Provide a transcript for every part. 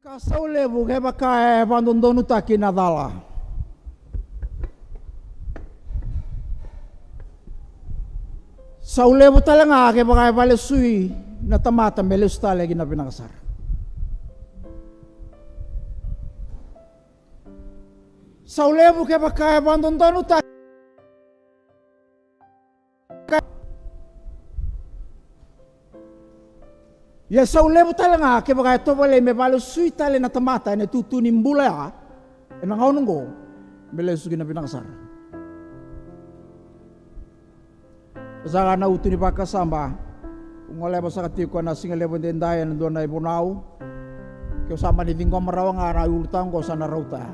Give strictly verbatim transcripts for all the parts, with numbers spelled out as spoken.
Ka sau levu kevaka e vakadodonutaki na cala. Sau levu tale ga kevaka e vakalesui na tamata me lesu tale ki na vinaka sara. Sau levu kevaka e vakadodonutaki. Ia sau levu tale ga kevaka e tovolei me vakalesui tale na tamata ena itutu ni bula ya, ena gauna oqo, me lesu ki na vinaka sara. Sa ga na utu ni vakasama. Goleva saka tiko ena siga levu edaidai ena dua na ivunau. Ke o sa mani ciqoma rawa ga na ulutaga oqo, sa na rauta.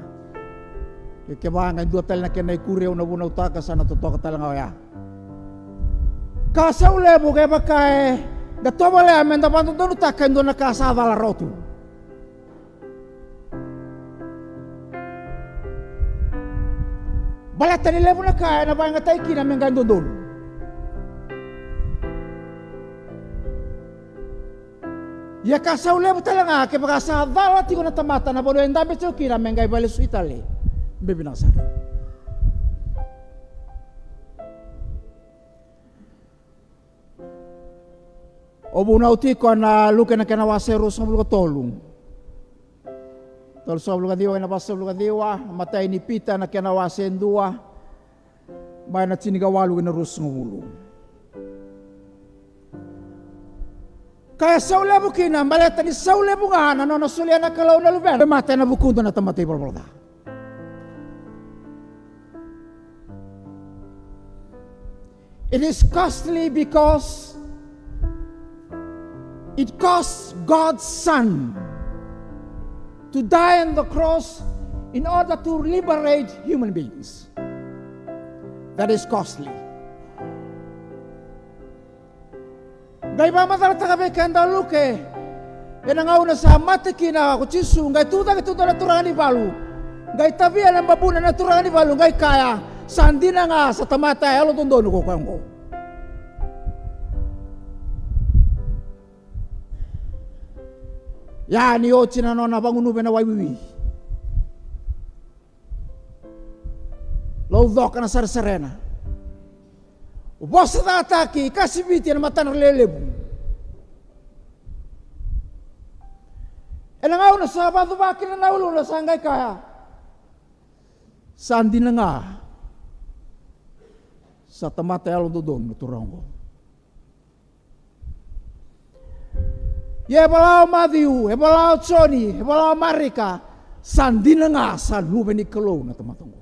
Ke kevaka e dua tale na kena ikuri au na vunautaka, sa na totoka tale ga oya. Ka sau levu kevaka eda tovolea meda vakadodonutaka e dua na ka sa cala rawa tu. Baleta ni levu na ka ena vakayagataki kina me qai dodonu. Ia ka sau levu tale ga kevaka sa cala tiko na tamata na vanua e dabe tiko kina me qai vakalesui tale me vinaka sara. O vunau tiko na Luke na kena wase ruasagavulu ka tolu. Tolusagavulu ka ciwa kei na vasagavulu ka ciwa, matai ni Pita na kena wase dua, mai na tinikawalu kei na ruasagavulu. Ka e sau levu kina, baleta ni sau levu ga na nona solia na Kalou na Luvena me mate ena vukuda na tamata ivalavala ca. It is costly because it costs God's Son to die on the cross in order to liberate human beings. That is costly. Qai vakamacalataka vei keda o Luke, ena gauna sa mate kina ko Jisu, qai tucake tu dua na turaga ni valu, qai tavia na babuna na turaga ni valu, qai kaya, sa dina ga sa tamata yalododonu ko koya oqo. Ia ni oti na nona vagunuvi ena wai wiwi, laucoka na saresarena, vosacataki, kasiviti ena matana lewe levu. Ena gauna sa vacuva kina na uluna sa qai kaya, sa dina ga sa tamata yalododonu na turaga oqo. Ia e vola o Maciu, e vola o Joni, e vola o Marika, sa dina ga sa luve ni Kalou na tamata oqo.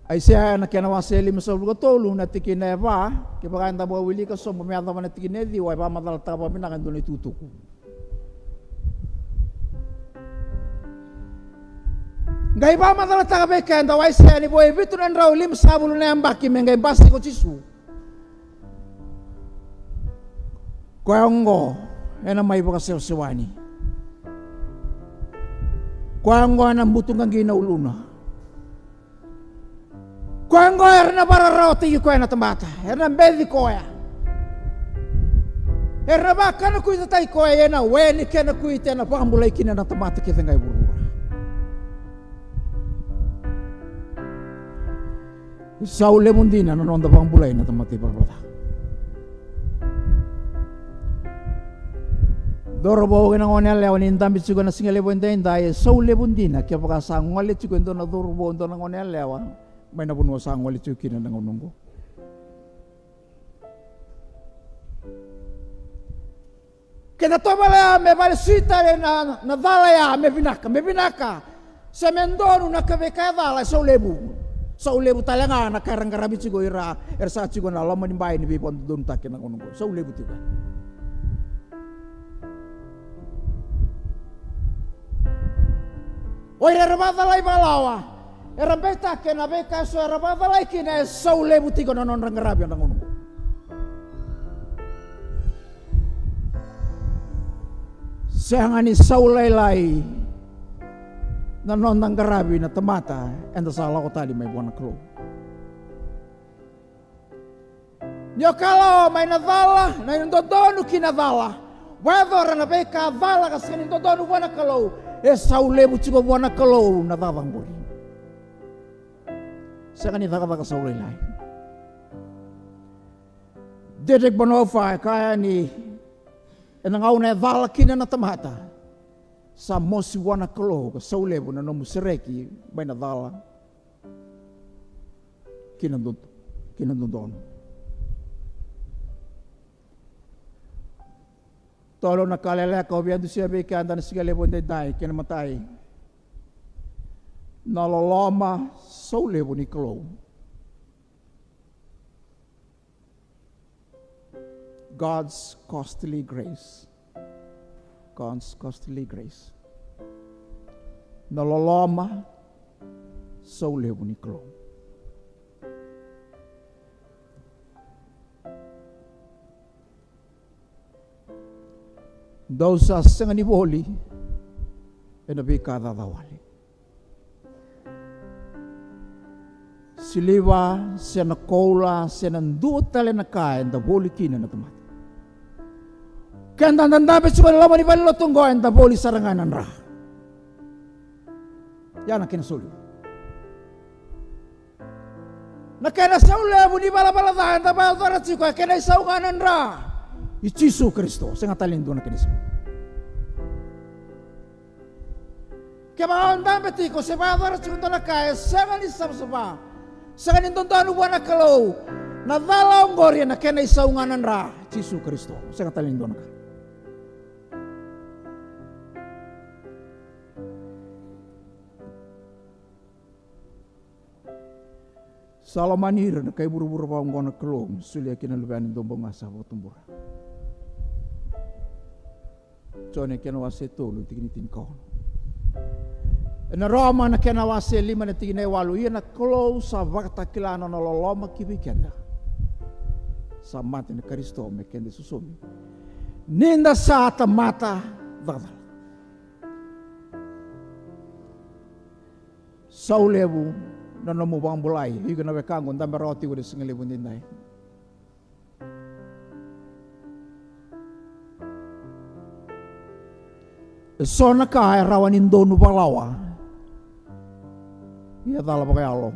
Aisea na kena wase limasagavulu ka tolu na tikina e va, kevaka eda vakawilika sobu me yacova na tikina e ciwa, e vakamacalataka vakavinaka e dua na itukutuku. Qai vakamacalataka vei keda o Aisea ni vo e vitu na drau limasagavulu na yabaki me qai basika ko Jisu. Koya oqo ena mai vakasewasewani. Koya oqo ena butuqaqi na uluna. Koya oqo era na vakararawataki koya na tamata, era na beci koya, era na vakanakuitataki koya ena we ni kena kuita, ena vakabulai kina na tamata kece ga e vuravura. Sau levu dina na noda vakabulai na tamata ivalavala ca. Cauravou kei na goneyalewa ni dabe tiko ena siga levu edaidai, e sau levu dina kevaka sa gole tiko e dua na cauravou, dua na goneyalewa mai na vanua sa gole tiko kina na gauna oqo. Keda tovolea me vakalesui tale na, na cala ya me vinaka, me vinaka, se me donu na ka, veika e cala, e sau levu. Sau levu tale ga na ka era qaravi tiko ira era sa tiko na loma ni bai ni veivakadodonutaki na gauna oqo. Sau levu tiko. O ira era vakacalai vakalawa, era beitaki ena veika eso era vakacalai kina, e sau levu tiko na nodra qaravi ena gauna oqo. Sega ni sau lailai na noda qaravi na tamata eda sa lako tani mai vua na Kalou. Ni o kalawa mai na cala, na dodonu ki na cala, vakayacora na veika cala ka sega ni dodonu vua na Kalou, e sau levu tiko vua na Kalou na cala oqori. Sega ni cakacaka sau lailai. Dietrich Bonhoeffer e kaya ni ena gauna e cala kina na tamata, sa mosi vua na Kalou ka sau levu na nomu sereki mai na cala ki na dodonu, ki na dodonu. Tolu na ka leleka au via dusia vei keda na siga levu edaidai. Kena imatai, na loloma sau levu ni Kalou. God's costly grace. God's costly grace. Na loloma sau levu ni Kalou. Dou sa sega ni voli ena veika cacawale. Siliva se na koula se na dua tale na ka eda voli kina na tamata. Keda da dabe tiko e loma ni valenilotu oqo eda voli sara ga ena dra. Ia na kena sau levu. Na kena sau levu ni valavala ca eda vakayacora tiko e kena isau ga na dra i Jisu Karisito, sega tale ni dua na kena isau. Kevaka o dabe tiko se vakayacora tiko dua na ka e sega ni savasava, sega ni dodonu vua na Kalou, na cala oqori ena kena isau ga na dra i Jisu Karisito, sega tale ni dua na ka. Sa lomani ira na kai vuravura vakaoqo na Kalou, solia kina na Luvena e dua bau ga sa vakatubura. Joni kena wase tolu, tikina tinikaono. Ena Roma na kena wase lima na tikina e walu, ia na Kalou sa vakatakila na nona loloma ki vei keda. Sa mate na Karisito me keda isosomi, ni da sa tamata cakacala. Sau levu na nomu vakabulai. Iko na wekaqu, dabe rawa tiko ena siga levu edaidai. E so na ka e rawa ni donu vakalawa. Ia cala vakayalo.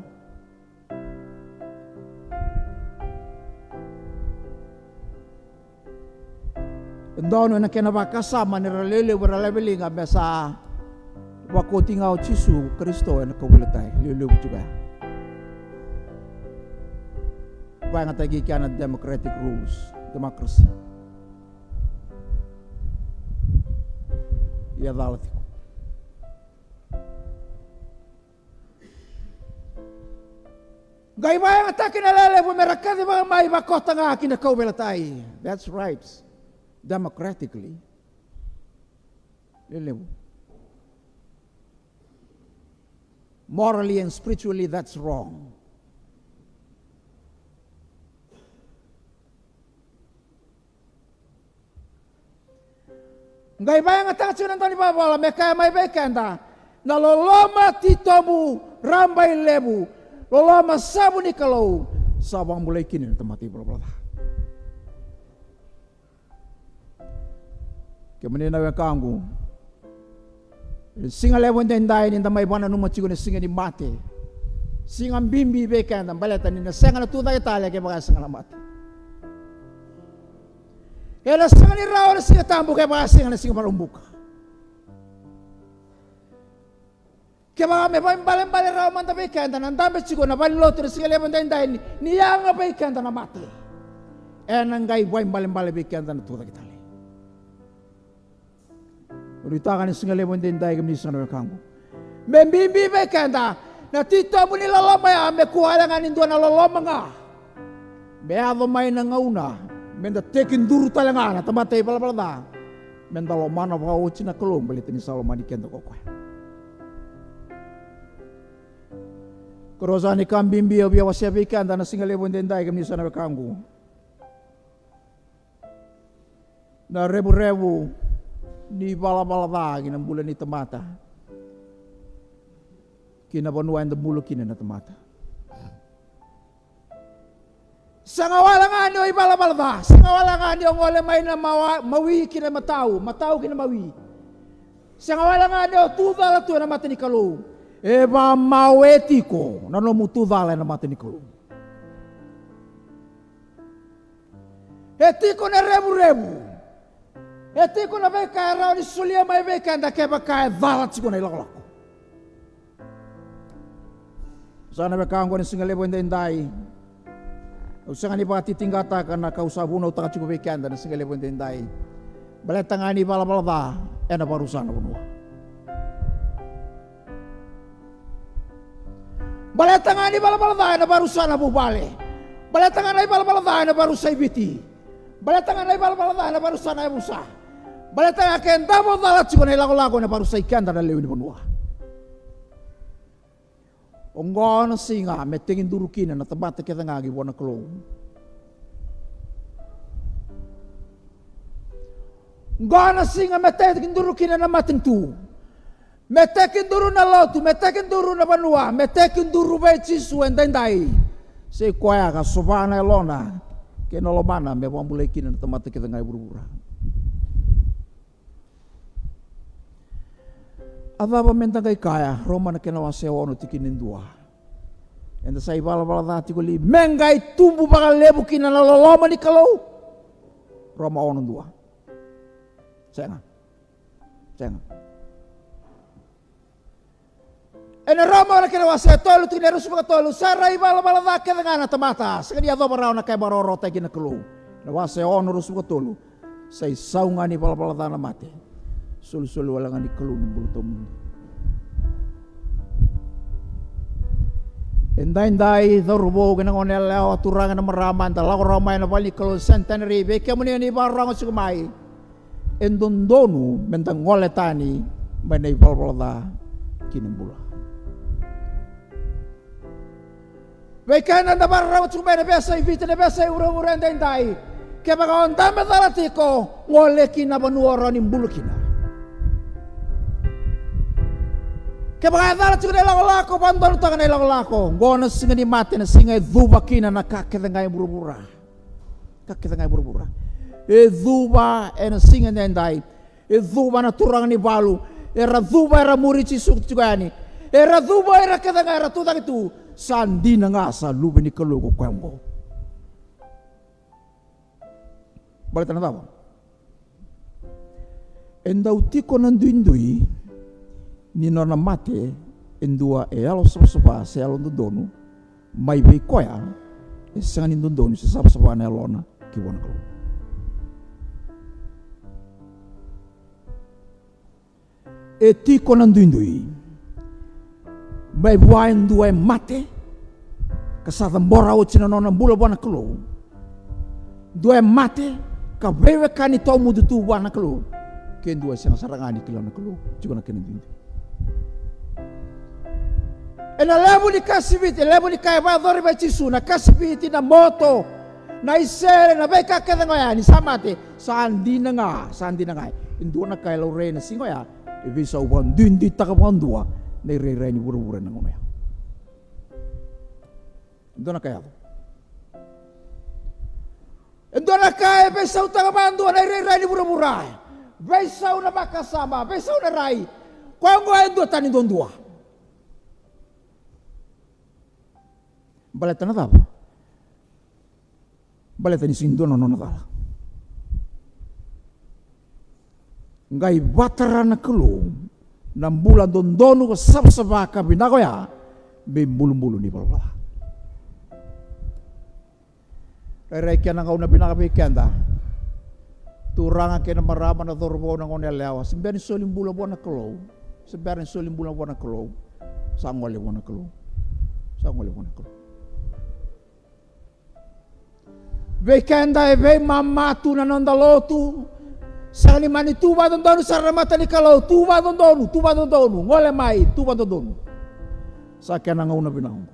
E donu ena kena vakasama ni ra lewe levu era laveliga me sa vakoti ga o Jisu Karisito ena kauveilatai, lewe levu tiko ya. Vakayagataki kina na democratic rules, democracy. Ia cala tiko. Qai vakayagataki na lewe levu me ra kacivaka mai vakota ga ki na kauveilatai. That's right. Democratically. Lewe levu. Morally and spiritually, that's wrong. Qai vakayagataka tiko na daunivolavola me kaya mai vei keda, na loloma titobu rabailevu, loloma savu ni Kalou, sa vakabulai kina na tamata ivalavala ca. Kemuni na wekaqu, e siga levu edaidai ni da mai vakananuma tiko na siga ni mate. Siga bibi vei keda, baleta ni na sega na tucake tale kevaka e sega na mate. Ena sega ni rawa na Siga Tabu kevaka e sega na Siga Vakaraubuka. Kevaka me vakaibalebale rawa mada vei keda na dabe tiko na valenilotu ena siga levu edaidai ni, ni yaga vei keda na mate, ena qai vakaibalebale vei keda na tucake tale. Au nuitaka ni siga levu edaidai, kemuni saka na wekaqu, me bibi vei keda na titobu ni loloma ya, me kua wale ga ni dua na loloma ga. Me yaco mai na gauna me da tekiduru tale ga na tamata ivalavala ca, me da lomana vakaoti na Kalou, baleta ni sa lomani keda ko koya. Ko rau sa ni ka bibi au via wasea vei keda na siga levu edaidai, kemuni saka na wekaqu. Na revurevu ni valavala ca ki na bula ni tamata, ki na vanua eda bula kina na tamata. Sega wale ga ni o ivalavala ca, sega wale ga ni o gole mai na mawa-, mawi ki na matau, matau ki na mawi. Sega wale ga ni o tu cala tu ena mata ni Kalou. E vamawe tiko na nomu tu cala ena mata ni Kalou. E tiko na revurevu. E tiko na veika e rawa ni solia mai vei keda kevaka e cala tiko na ilakolako. Sa na weka oqo na siga levu edaidai. Au sega ni vakatitiqataka na ka au sa vunautaka tiko vei keda na siga levu edaidai. Baleta ga ni valavala ca ena varusa na vanua. Baleta ga ni valavala ca ena varusa na vuvale. Baleta ga na ivalavala ca ena varusa i Viti. Baleta ga na ivalavala ca ena varusa na yavusa. Baleta ga ke davo cala tiko na ilakolako ena varusa i keda na lewe ni vanua. Oqo na siga me tekiduru kina na tamata kece ga ki vua na Kalou. Oqo na siga me tekiduru kina na matanitu. Me tekiduru na lotu, me tekiduru na vanua, me tekiduru vei Jisu edaidai. Sa i koya ka sova na yalona kei na lomana me vakabulai kina na tamata kece ga e vuravura. A cava meda qai kaya? Roma na kena wase ono tikina e dua. Eda sa ivalavala ca tiko li me qai tubu vakalevu kina na loloma ni Kalou? Roma ono dua. Sega. Sega. Ena Roma na kena wase tolu tikina e ruasagavulu ka tolu, sa ra ivalavala ca kece ga na tamata, sega ni yacova rawa na ka e vakarorotaki na Kalou. Na wase ono ruasagavulu ka tolu, sa isau ga ni valavala ca na mate. Solisoli wale ga ni Kalou na bula tawamudu. Edaidai cauravou kei na gone yalewa, turaga na marama, eda lako rawa mai na vale ni Kalou Centenary, vei kemuni ni vakarorogo tiko mai. E dodonu meda gole tani mai na ivalavala ca ki na bula. Vei keda da vakarorogo tiko mai na veiyasai Viti, na veiyasai vuravura edaidai. Kevaka o dabe cala tiko, gole ki na vanua o rawa ni bula kina. Kevaka e cala tiko na ilakolako, vakadodonutaka na ilakolako. Oqo na siga ni mate, na siga e cuva kina na ka kece ga e vuravura. Ka kece ga e vuravura. E cuva ena siga edaidai. E cuva na turaga ni valu. Era cuva, era muri Jisu tiko yani. Era cuva ira kece ga era tu cake tu. Sa dina ga sa luve ni Kalou ko koya oqo. Baleta na cava? E dau tiko na duidui ni nona mate e dua e yalo savasava se yalo dodonu mai vei koya e sega ni dodonu se savasava na yalona ki vua na Kalou. E tiko na duidui mai vua e dua e mate ka sa cabora oti na nona bula vua na Kalou. Dua e mate ka veiwekani tawamudu tu vua na Kalou. Ke dua e sega sara ga ni kila na Kalou, tiko na kena duidui. Ena levu ni kasiviti, e levu ni ka e vakayacori vei Jisu, na kasiviti, na moto, na isere, na veika kece ga oya, ni sa mate, sa dina ga, sa dina ga. E dua na ka e laurai ena siga oya, e veisau vakaduiduitaka vakadua na irairai ni vuravura ena gauna oya. E dua na ka e yaco. E dua na ka e veisautaka vakadua na irairai ni vuravura. Veisau na vakasama, veisau na rai. Koya oqo e dua tani duadua. Baleta na cava? Baleta ni sega ni dua na nona cala. Qai vatara na Kalou na bula dodonu ka savasava ka vinaka oya me ibulubulu ni valavala ca. Rairai kena gauna vinaka vei keda. Turaga kei na marama, na cauravou, na gone yalewa, se bera ni soli bula vua na Kalou. Se bera ni soli bula vua na Kalou. Sa gole vua na Kalou. Sa gole vua na Kalou. Vei keda e veimama tu na noda lotu. Sega ni mani tu vakadodonu sara na mata ni Kalou. Tu vakadodonu, tu vakadodonu. Gole mai, tu vakadodonu. Sa kena gauna vinaka oqo.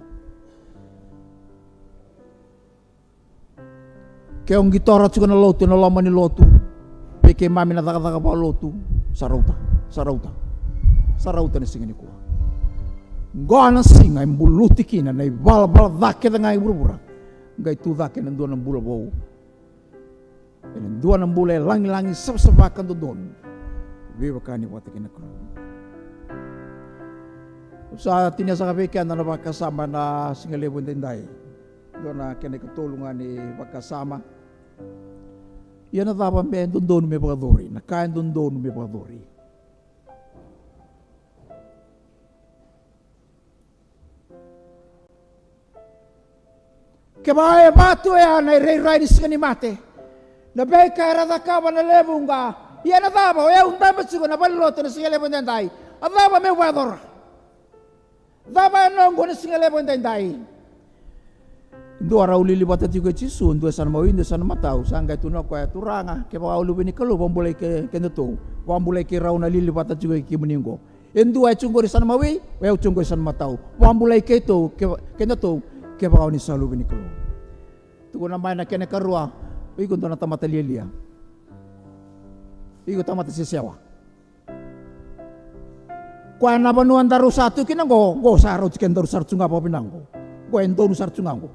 Ke o qitora tiko na lotu ena loma ni lotu, vei keimami na cakacaka vakalotu, sa rauta, sa rauta, sa rauta na siga nikua. Oqo na siga e buluti kina na ivalavala ca kece ga e vuravura. qai tu cake ena dua na bula vou. Ena dua na bula e lagilagi, savasava ka dodonu, veiwekani vata kei na Kalou. Au sa tinia saka vei keda na vakasama na siga levu edaidai. Dua na kena ikatolu ga ni vakasama. Ia na cava me dodonu me vakayacori, na ka e dodonu me vakayacori. Kevaka e va tu oya na irairai ni siga ni mate, na veika era cakava na lewe vuqa, ia na cava o yau dabe tiko na valenilotu ena siga levu edaidai, a cava meu vakayacora? Cava e noqu ena siga levu edaidai? Dua rau lili vata tiko kei Jisu, dua e sa na mawi, dua e sa na matau, sa qai tukuna o koya, Turaga, kevaka o luve ni Kalou, vakabulai ke, kedatou, vakabulai keirau na lili vata tiko kei kemuni oqo. E dua e tiko qori sa na mawi, o yau tiko qori sa na matau. Vakabulai keitou, ke, kedatou, kevaka o ni sa luve ni Kalou. Tukuna mai na kena ikarua, o iko dua na tamata lialia. Iko tamata sesewa. Koya na vanua daru sa tu kina qo, qo sa rauti kedaru sara tu ga vakavinaka qo. Qo e donu sara tu ga qo.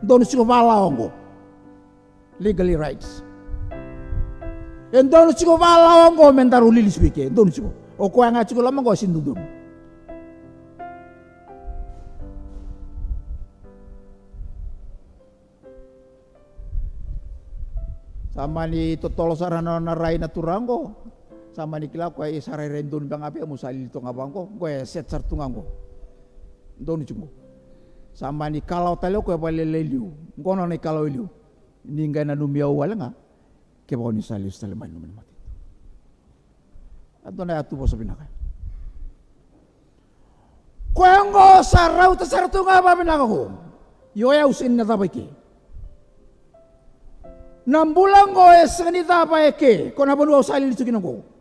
Donu tiko vakalawa qo. Legally rights. E donu tiko vakalawa oqo me daru lili tiko i ke, donu tiko. O koya ga tiko loma qo e sega ni dodonu. Sa mani totolo sara na nona rai na turaga qo. Sa mani kila o koya, e sa rairai donu beka ga vei au meu sa lili toka ga vaqo. Qo e set sara tu ga qo. Donu tiko qo. Sa mani kalawa tale o koya vakalailai liu. Qo na nona ikalawa e liu. Ni qai nanumi au wale ga kevaka o ni sa lesu tale mai na nomuni matanitu. A dua na yatu vosa vinaka. Koya oqo sa rauta sara tu ga vakavinaka qo. Io, o yau sega ni na cava i ke. Na bula oqo e sega ni cava e ke, ko na vanua au sa lili tu kina oqo.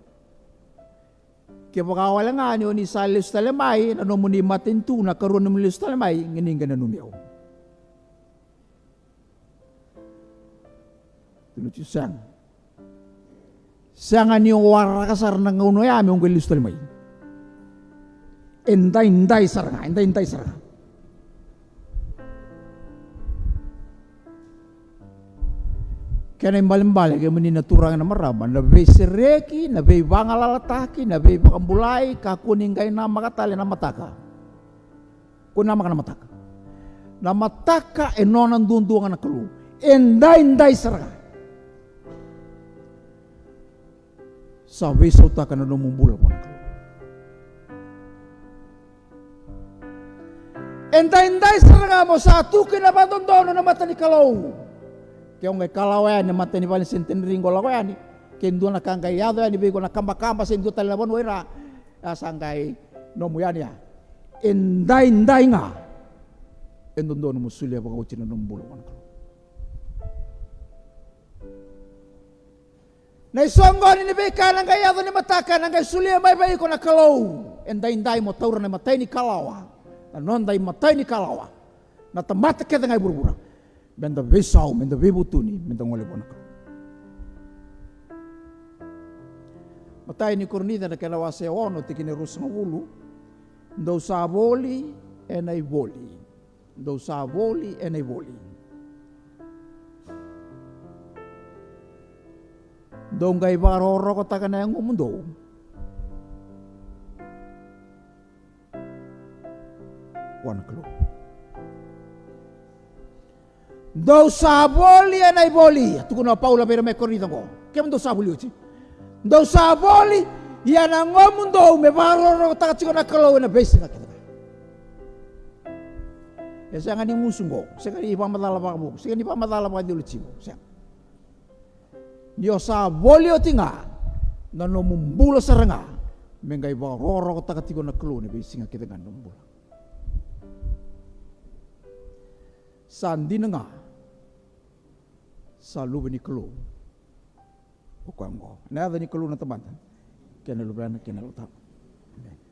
Kevaka wale ga ni o ni sa lesu tale mai na nomuni matanitu, na ikarua ni nomuni lesu tale mai, qai ni qai nanumi au. Tukuna tiko sega. Sega ni o waraka sara na gauna oya meu qai lesu tale mai. E daidai sara ga, e daidai sara ga. Kena ibalebale kemuni na turaga, na marama, na veisereki, na veivagalalataki, na veivakabulai, kakua ni qai namaka tale na mataka. Ko namaka na mataka. Na mataka e nona duadua ga na Kalou. E daidai sara ga. Sa veisautaka na nomu bula vua na Kalou. E daidai sara ga mo sa tu kina vakadodonu na mata ni Kalou. Ke o qai kalawa yani na mata ni vale ni seniteneri qo, lako yani. Ke dua na ka qai yaco yani vei iko, na kabakaba se dua tale na vanua i ra, a sa qai nomu yani ya. E daidai ga. E dodonu mo solia vakaoti na nomu bula vua na Kalou. Na isoqoni ni veika na qai yaco ni mataka, na qai solia mai vei iko na Kalou. E daidai mo taura na imatai ni kalawa, na noda imatai ni kalawa, na tamata kece ga e vuravura, meda veisau, meda veivutuni, meda gole vua na Kalou. Matai ni Korinica na kena wase e ono, tikina e ruasagavulu. Dou sa voli ena ivoli. Dou sa voli ena ivoli. Dou qai vakarokorokotaka na yagomudou vua na Kalou. Dou sa voli ena ivoli. A tukuna o Paula vei ira mai Korinica oqo, kemudou sa voli oti. Dou sa voli, ia na yagomudou me vakarokorokotaka tiko na Kalou ena veisiga kece ga. E sega ni gusu qo, sega ni vakamacala vakavuku, sega ni vakamacala vakacioloji qo, sega. Ni o sa voli oti ga, na nomu bula sara ga me qai vakarokorokotaka tiko na Kalou ena veisiga kece ga na nomu bula. Sa dina ga, sa luve ni Kalou o koya oqo. Ena yaca ni Kalou na Tamada, kei na Luvena, kei na Yalo Tabu. Emeni.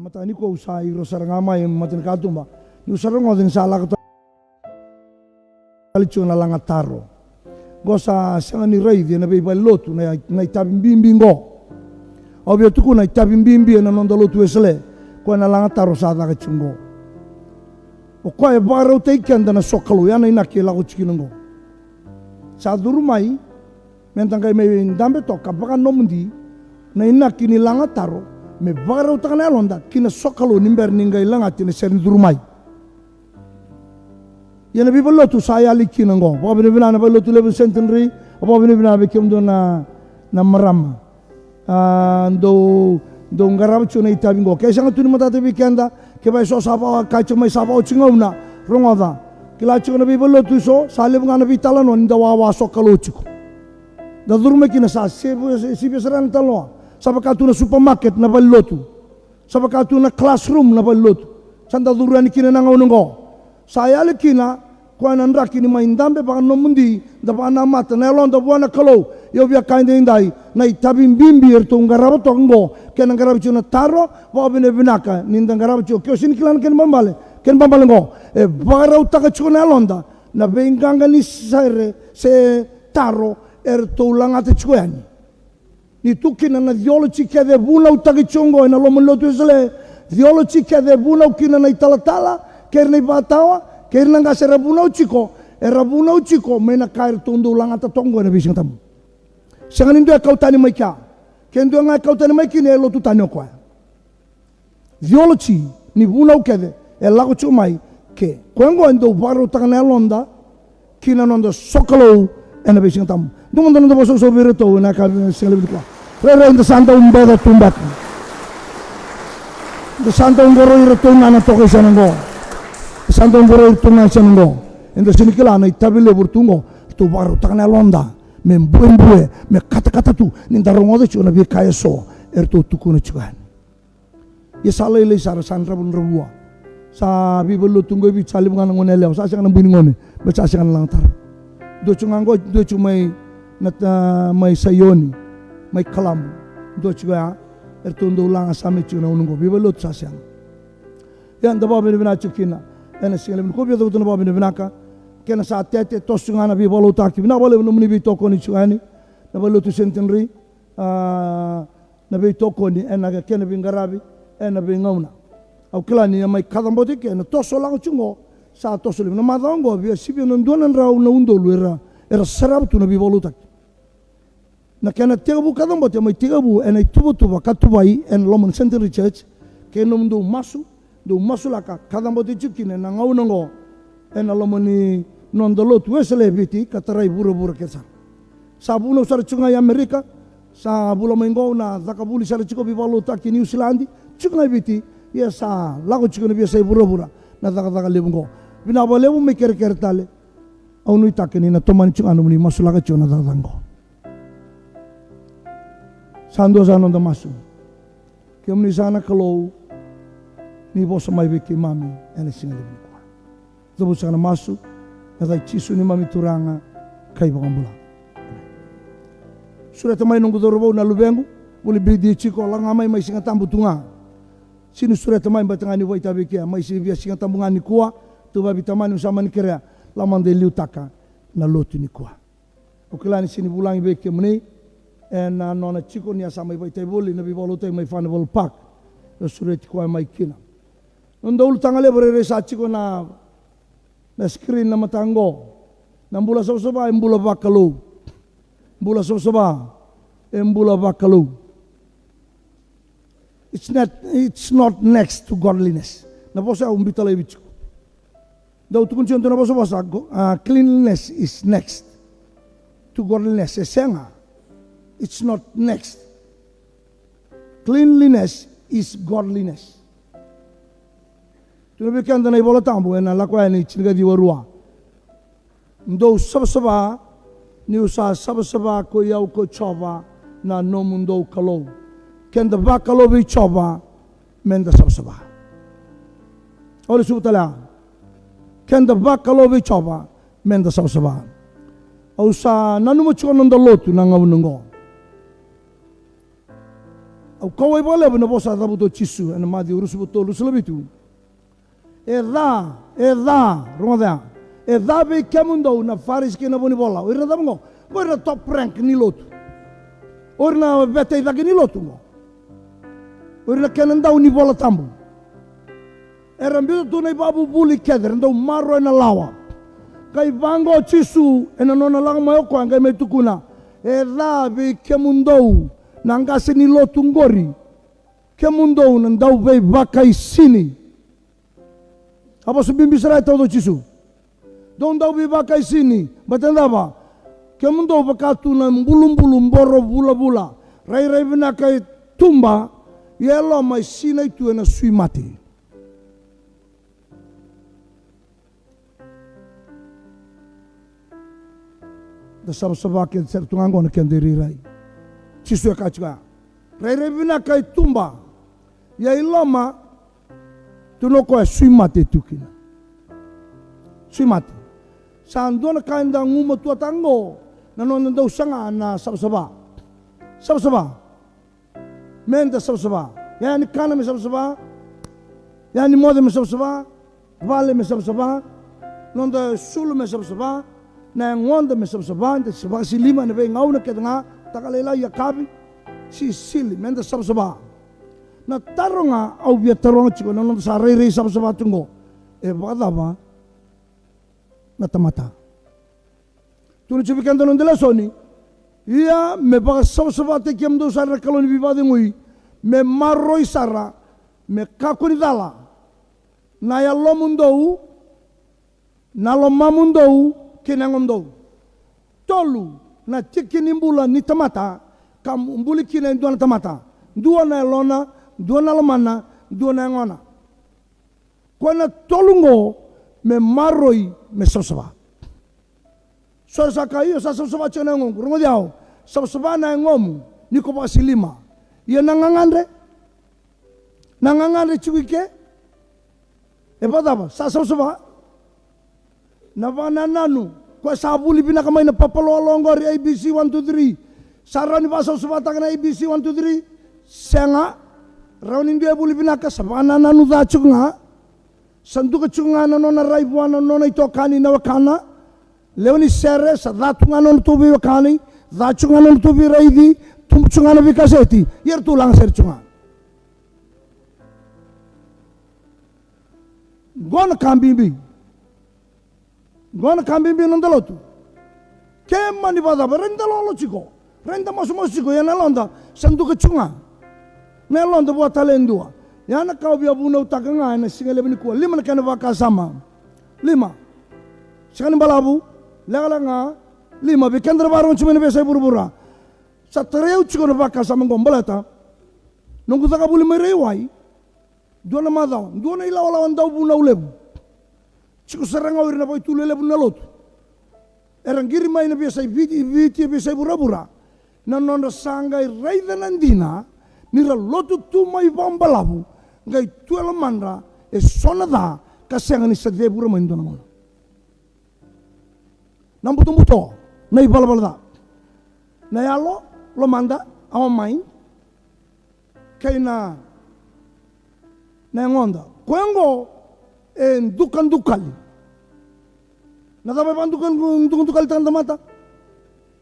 Mataka nikua au sa iro sara ga mai e mata ni katuba niu sa rogoca ni sa lako tale tiko na laga taro. Qo sa sega ni raici ena veivalelotu na, na itavi bibi qo. Au via tukuna na itavi bibi ena noda lotu Wesele, koya na laga taro sa caka tiko qo. O koya e vakarautaki keda na sokalou, ya na inaki e lako tiko kina qo. Sa curu mai, meda qai mai dabe toka vakanomodi na inaki ni laga taro, me vakarautaka na yaloda ki na sokalou ni bera ni qai lagati na sere ni curu mai. Ia na veivalelotu sa yali kina qo. Vakavinavinaka na valelotu levu ni Centenary, vakavinavinaka vei kemudou na, na marama. A, dou, dou qarava tiko na itavi qo. Ke sega tu ni matata vei keda, kevaka e so sa vaka, ka tiko mai sa vaka oti gauna, rogoca. Kila tiko na veivalelotu e so, sa levu ga na veitalanoa ni da wawa sokalou tiko. Da curu mai kina sa sivia, sivia sara na talanoa. Sa vaka tu na supermarket na valelotu. Sa vaka tu na classroom na valelotu. Sa da curu yani kina na gauna qo. Sa yali kina koya na draki ni mai dabe vakanomodi, da vakanamata na yaloda vua na Kalou. Ia au via kaya edaidai, na itavi bibi eratou qarava toka qo, kena qaravi tiko na taro, vakavinavinaka ni da qarava tiko, ke o sega ni kila na kena ibalebale, kena ibalebale qo, e vakarautaka tiko na yaloda na veiqaqa ni sere se taro eratou lagata tiko yani. Ni tu kina na theology kece e vunautaki tiko qo ena loma ni lotu Wesele. Theology kece e vunau kina na italatala, kei ira na ivakatawa, kei ira na qase era vunau tiko, era vunau tiko mai na ka eratou dau lagata toka qo ena veisigatabu. Sega ni dua e kau tani mai kea. Ke dua ga e kau tani mai kina e lotu tani o koya. Theology ni vunau kece e lako tiko mai, ke koya oqo e dau vakarautaka na yaloda ki na noda sokalou ena veisigatabu. Dua mada noda vakasausau vei iratou ena yakavi ni siga levu nikua. Rairai da sa dau beca tu beka. Da sa dau qoroi iratou ga na toka i sena oqo. Da sa dau qoroi iratou ga i sena oqo. Eda sega ni kila na itavi levu iratou oqo. Ratou vakarautaka na yaloda me buebue, me katakata tu ni da rogoca tiko na veika e so eratou tukuna tiko yani. Ia sa lailai sara, sa dravudravua. Sa veivalelotu qo e Viti sa levu ga na gone yalewa, sa sega na bui ni gone, baleta sa sega na laga taro. Dua tiko ga qo, dua tiko mai na ta-, mai Saioni, mai Kalabu. Dua tiko ya, eratou dau laga same tiko na gauna qo, veivalelotu sa sega. Ia da vakavinavinaka tiko kina ena siga levu nikua, via cavuta na vakavinavinaka. Kena sa tete, toso tiko ga na veivakalotutaki. Vinaka vakalevu nomuni veitokoni tiko yani na valelotu Centenary. A, na veitokoni ena kena veiqaravi ena veigauna. Au kila ni a mai kacabote ke na toso lako tiko qo, sa toso levu. Na macawa qo via sivia na dua na drau na udolu era, era sarava tu na veivakalotutaki. Na kena tekivu kacabote, a mai tekivu ena ituvatuva ka tuvai ena loma ni Centenary Church, kei nomudou masu, dou masulaka, kacabote tiko kina ena gauna oqo ena loma ni noda lotu Wesele e Viti ka tarai vuravura kece sara. Sa vunau sara tiko ga i Amerika, sa vula mai qo na caka vuli sara tiko veivakalotutaki i Niusiladi, tiko ga i Viti, ia sa lako tiko na veiyasai vuravura na cakacaka levu oqo. Vinaka vakalevu, mai kerekere tale. Au nuitaka ni na tomani tiko ga nomuni masulaka tiko na cakacaka oqo. Sa dua sa noda masu. Kemuni saka na Kalou, ni vosa mai vei keimami ena siga levu nikua. Cavuti saka na masu, ena yaca i Jisu neimami Turaga ka iVakabula. Sureta mai noqu cauravou, na luvequ, vuli birthday tiko, lako ga mai, mai Sigatabu tu ga. Sega ni sureta mai, baleta ga ni vakaitavi eke, mai Sivia, Sigatabu ga nikua, tu vaveitamani, au sa mani kerea, lako mada e liutaka na lotu nikua. Au kila ni sega ni vulagi vei kemuni ena nona tiko ni a sa mai vakaitavi voli na veivakalotutaki mai Furnivale Park. Au sureti koya mai kina. Noda ulutaga levu rairai sa tiko na, na screen na mataka oqo. Na bula savasava e bula vakalou. Bula savasava e bula vakalou. It's not, it's not next to godliness. Na vosa au biuta laivi tiko. Dau tukuni tiko na vosavosa, go-, ah, cleanliness is next to godliness. E sega. It's not next. Cleanliness is godliness. Tukuna vei keda na iVola Tabu ena Lako Yani tinikaciwa rua. Dou savasava, niu sa savasava ko i au ko Jiova na nomudou Kalou. Keda vakalou vei Jiova, meda savasava. Au lesuva tale ya. Keda vakalou vei Jiova, meda savasava. Au sa nanuma tiko na noda lotu na gauna oqo. Au kauwai vakalevu na vosa a cavuta o Jisu ena Maciu ruasagavulu ka tolu, ruasagavulu ka vitu. E ca, e ca, rogoca ya. E ca vei kemudou na Farisi kei na vunivola. O ira na cava qo? Qo ira na top rank ni lotu. O ira na veta i cake ni lotu qo. O ira na kena dau ni Vola Tabu. Era biuta tu na ivakavuvuli kece, era dau maroroya na lawa. Qai vaqo o Jisu ena nona lako mai o koya, qai mai tukuna, e ca vei kemudou na qase ni lotu qori, kemudou na dauveivakaisini. A vosa bibi sara e tauca o Jisu. Dou dauveivakaisini, baleta na cava? Kemudou vaka tu na bulubulu boro vulavula, rairai vinaka e tuba, ia e loma e sinai tu ena sui mate. Da savasava kece sara tu ga qo na keda irairai. Jisu e kaya tiko ya, rairai vinaka e tuba, ia i loma tu na o koya e sui mate tu kina. Sui mate. Sa dua na ka eda gumatuataka qo, na noda dau saga na savasava. Savasava. Meda savasava. Iyaya ni kana me savasava. Iyaya ni moce me savasava. Vale me savasava. Noda sulu me savasava. Na yagoda me savasava. Da sa vakasilima ena veigauna kece ga. Takalailai, yakavi, sisili, meda savasava. Na taro ga au via taroga tiko na noda sa rairai savasava tu qo, e vakacava na tamata? Tukuna tiko vei keda na noda lesoni. Ia me vakasavasavataki kemudou sara na Kalou ni veivakacegui, me maroroi sara, me kakua ni cala na yalomudou, na lomamudou kei na yagodou. Tolu na tiki ni bula ni tamata ka buli kina e dua na tamata. Dua na yalona, dua na lomana, dua na yagona. Koya na tolu qo me maroroi me savasava. So era sa kaya, io, sa savasava tiko na yagoqu. Rogoci au, savasava na yagomu ni ko vakasilima. Ia na gagadre, na gagadre tiko i ke, e vakacava? Sa savasava. Na vakanananu, koya sa vuli vinaka mai na papaloaloa qori, A B C one, two, three. Sa rawa ni vakasavasavataka na A B C one, two, three? Sega. Rawa ni dua e vuli vinaka, sa vakanananu ca tiko ga. Sa duka tiko ga na nona rai vua na nona itokani na wekana. Lewe ni sere, sa ca tu ga na nodratou veiwekani, ca tiko ga na nodratou veiraici, tubu tiko ga na veikaseti, ia ratou laga sere tiko ga. Qo na ka bibi. Qo na ka bibi na noda lotu. Ke mani vakacava, rairai da lolo tiko, rairai da masumasu tiko, ia na yaloda sa duka tiko ga. Na yaloda vua tale e dua. Ia na ka au via vunautaka ga ena siga levu nikua, lima na kena vakasama. Lima. Sega ni balavu, lekaleka ga, lima. Vei keda na vakarorogo tiko mai na veiyasai vuravura, sa tarai au tiko na vakasama qo baleta noqu caka vuli mai Raiwai. Dua na macawa, dua na ilawalawa dau vunau levu. Tiko sara ga o ira na vakaitulu e levu na lotu. Era qiri mai na veiyasai Viti, Viti, veiyasai vuravura. Na nodra sa qai raica na dina ni ra lotu tu mai vakabalavu, qai tu e lomadra eso na ca ka sega ni sa cevura mai na dua na gauna. Na butobuto, na ivalavala ca. Na yalo, lomada, our mind, kei na, na yagoda. Koya oqo e dukadukali. Na cava e vakadukadukalitaka na tamata?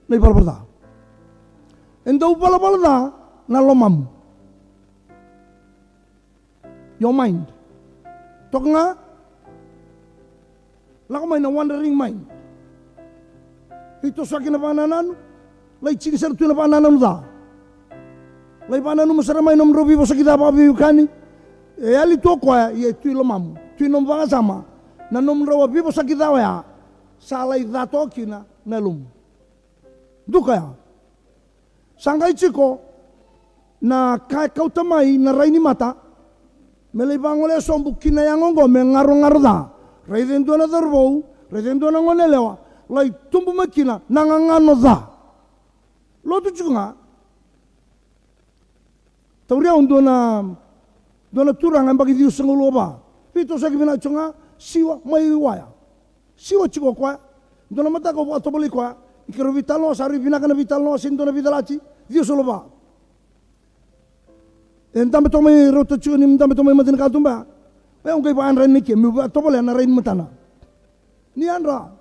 Na ivalavala ca. E dau valavala ca na lomamu. Your mind. Toka ga. Lako mai na wandering mind. Veitosoyaki na vakanananu. Lai tini sara tu na vakanananu ca. Lai vakananuma sara mai nomudrau veivosaki ca vakaveiwekani. E yali tu o koya, ia e tu i lomamu, tu i nomu vakasama. Na nomudrau a veivosaki ca oya, sa lai ca toka kina na yalomu. Duka ya. Sa qai tiko na ka e kauta mai na rai ni mata me lai vagolea sobu ki na yago oqo me garogaro ca. Raica e dua na cauravou, raica e dua na goneyalewa, lai tubu mai kina na gagano ca. Lotu tiko ga. Tauri au dua na, dua na turaga yabaki ciwasagavulu ka va. Veitosoyaki vinaka tiko ga, siwa mai Waiwai. Siwa tiko o koya. Dua na mataka au vakatovolei koya. Ni keirau veitalanoa, sa rui vinaka na veitalanoa, se dua na veicalati. Ciwasagavulu ka va. E dabe toka mai, rauta tiko ni dabe toka mai mata ni katuba. E, au qai vayadra yani ke meu vatovolea na rai ni matana. Ni yadra.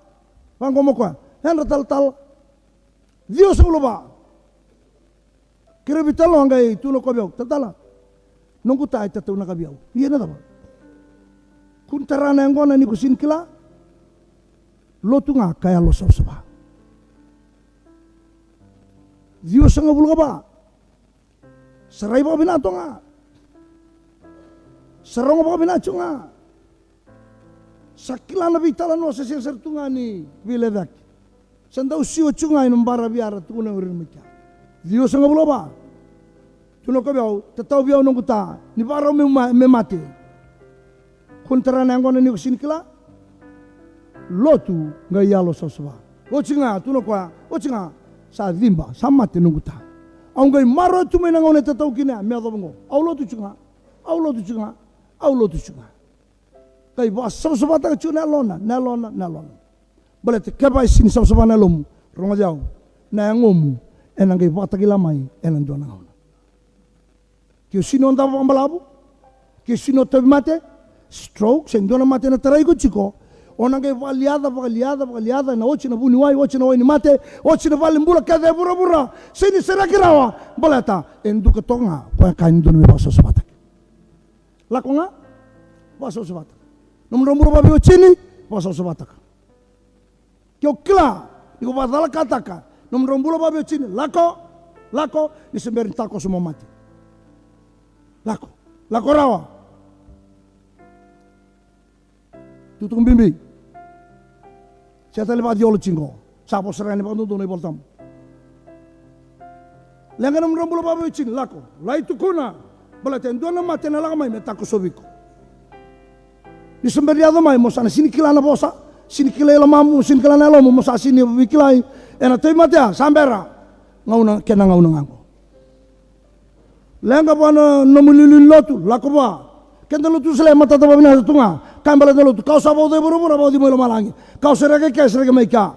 Vaqo mo koya. Yadra talatala. Ciwasagavulu va. Kerea vei tale ga e tukuna o koya vei au, talatala, noqu ta e tataunaka vei au. Ia na cava? Kua ni tara na yaqona ni ko sega ni kila. Lotu ga ka yalo savasava. Ciwasagavulu ka va. Sa rai vakavinaka tu ga. Sa rogo vakavinaka tu ga. Sa kila na veitalanoa, sa sega sara tu ga ni veilecayaki. Sa dau siwa tu ga ena baravi era tukuna o ira mai kea. Ciwasagavulu ka va. Tukuna o koya vei au, tatau vei au noqu ta, ni vakarau meu ma-, me mate. Kua ni tara na yaqona ni ko sega ni kila. Lotu qai yalo savasava. Oti ga, tukuna o koya, oti ga, sa ciba, sa mate noqu ta. Au qai maroroya tu mai na gauna e tatau kina ya me yacova oqo. Au lotu tu ga, au lotu tu ga, au lotu tu ga. Qai vakasavasavataka tiko na yalona, na yalona, na yalona. Baleta kevaka e sega ni savasava na yalomu, rogoci au, na yagomu ena qai vakatakila mai ena dua na gauna. Ke o sega ni davo vakabalavu, ke o sega ni tauvimate, stroke, se dua na mate ena tarai iko tiko, o na qai vakaliaca, vakaliaca, vakaliaca, ena oti na vuniwai, oti na wai ni mate, oti na valenibula kece e vuravura, sega ni sereki rawa, baleta e duka toka ga, koya ka e dodonu me vakasavasavataki. Lako ga, vakasavasavataka. Nomudrau bula vakaveitokani, vakasavasavataka. Ke o kila ni ko vakacalakataka nomudrau bula vakaveitokani, lako, lako, ni se bera ni takoso mo mate. Lako, lako rawa. Tukutuku bibi. Sega tale ni vakacioloji qo. Sa vosa sara ga ni vakadodonu na iVolatabu. Leqa nomudrau bula vakaveitokani, lako. Lai tukuna. Baleta e dua na mate ena lako mai me takosovi iko. Ni se bera ni yaco mai mo sa na sega ni kila na vosa, sega ni kila i lomamu, sega ni kila na yalomu, mo sa sega ni veikilai ena tauvimate ya, sa bera. Gauna, kena gauna ga qo. Leqa vua na nomu iliuliu ni lotu, lako vua. Keda lotu Wesele e matata vakavinaka tu ga. Kaya baleta na lotu, ka o sa vauca i vuravura, vauci mai lomalagi. Ka o sereka i kea, sereka mai kea.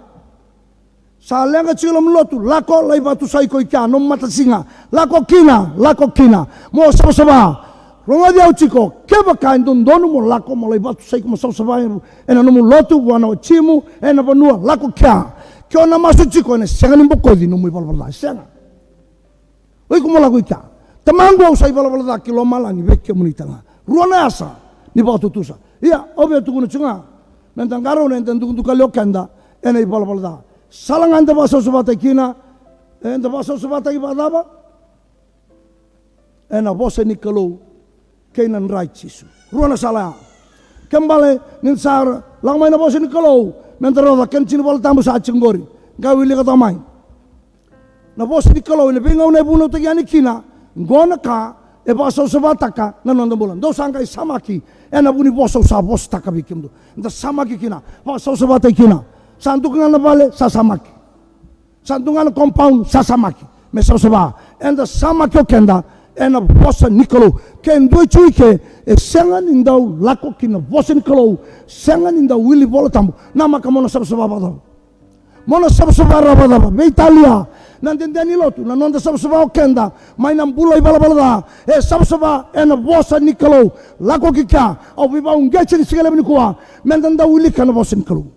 Sa leqa tiko i loma ni lotu, lako, lai vakatusai iko i kea, nomu matasiga. Lako kina, lako kina. Mo savasava. Rogoci au tiko, kevaka e dodonu mo lako, mo lai vakatusai iko, mo savasava ena nomu lotu, vua na wajimu, ena vanua, lako kea. Ke o na masu tiko, ena sega ni bokoci nomu ivalavala ca, sega. O iko mo lako i kea. Tamaqu, au sa ivalavala ca ki lomalagi vei kemuni talega. Rua na yasa ni vakatutusa. Ia, au via tukuna tiko ga, meda qarauna, eda dukadukali o keda ena ivalavala ca. Sala ga eda vakasavasavataki kina, eda vakasavasavataki vakacava? Ena vosa ni Kalou kei na dra i Jisu. Rua na sala ya. Kena ibalebale ni da sa lako mai na vosa ni Kalou, meda rogoca kena tiki ni Volatabu sa tiko qori. Qai wilika toka mai. Na vosa ni Kalou, ena veigauna e vunautaki yani kina, qo na ka e vakasavasavataka na noda bula. Dou sa qai samaki ena vu ni vosa au sa vosataka vei kemudou. Da samaki kina, vakasavasavataki kina. Sa duka ga na vale, sa samaki. Sa duka ga na compound, sa samaki. Me savasava, eda samaki o keda ena vosa ni Kalou. Ke dua e tu i ke e sega ni dau lako ki na vosa ni Kalou, sega ni dau wili Volatabu, namaka mo na savasava vakacava? Mo na savasava rawa vakacava? Veitalia na dede ni lotu, na noda savasava o keda mai na bula ivalavala ca, e savasava ena vosa ni Kalou. Lako ki kea, au veivakauqeti ni siga levu nikua, meda dau wilika na vosa ni Kalou.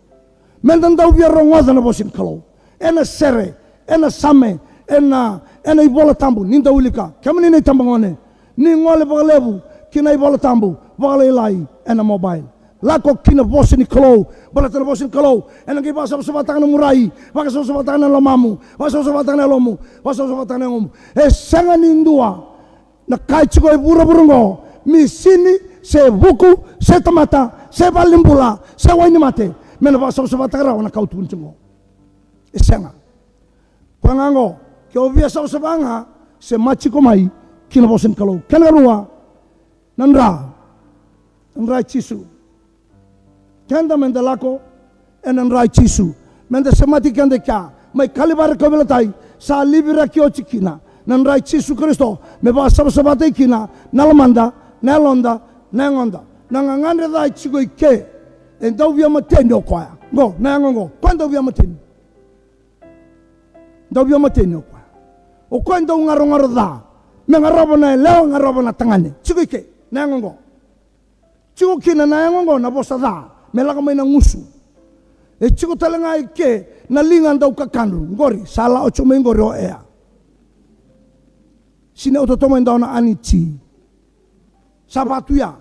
Meda dau via rogoca na vosa ni Kalou. Ena sere, ena same, ena, ena iVolatabu, ni dau wilika. Kemuni na itabagone, ni gole vakalevu ki na iVolatabu, vakalailai ena mobile. Lako ki na vosa ni Kalou, baleta na vosa ni Kalou ena qai vakasavasavataka na nomu rai, vakasavasavataka na lomamu, vakasavasavataka na yalomu, vakasavasavataka na yagomu. E sega ni dua na ka e tiko e vuravura oqo, misini, se vuku, se tamata, se valenibula, se wai ni mate, me na vakasavasavataka rawa na ka au tukuna tiko oqo. E sega. Koya ga oqo, ke o via savasava ga, semati iko mai ki na vosa ni Kalou. Kena ikarua, na dra. Na dra i Jisu. Keda meda lako ena dra i Jisu. Meda semati keda e kea. Mai Kalivari, kauveilatai, sa liviraki oti kina na dra i Jisu Karisito, me vakasavasavataki kina na lomada, na yaloda, na yagoda. Na gagadre ca e tiko i ke, e dau via mateni o koya. Qo, na yago qo, koya dau via mateni. Dau via mateni o koya. O koya dau garogaro ca. Me Garova na yalewa, garova na tagane. Tiko i ke na yago oqo. Tiko kina na yago oqo na vosa ca me lako mai na gusu. E tiko tale ga i ke na liga dau kakadru. Qori sa la o tiko mai qori o ea. Sini ototo mai dau na aniti. Sa vatu ya.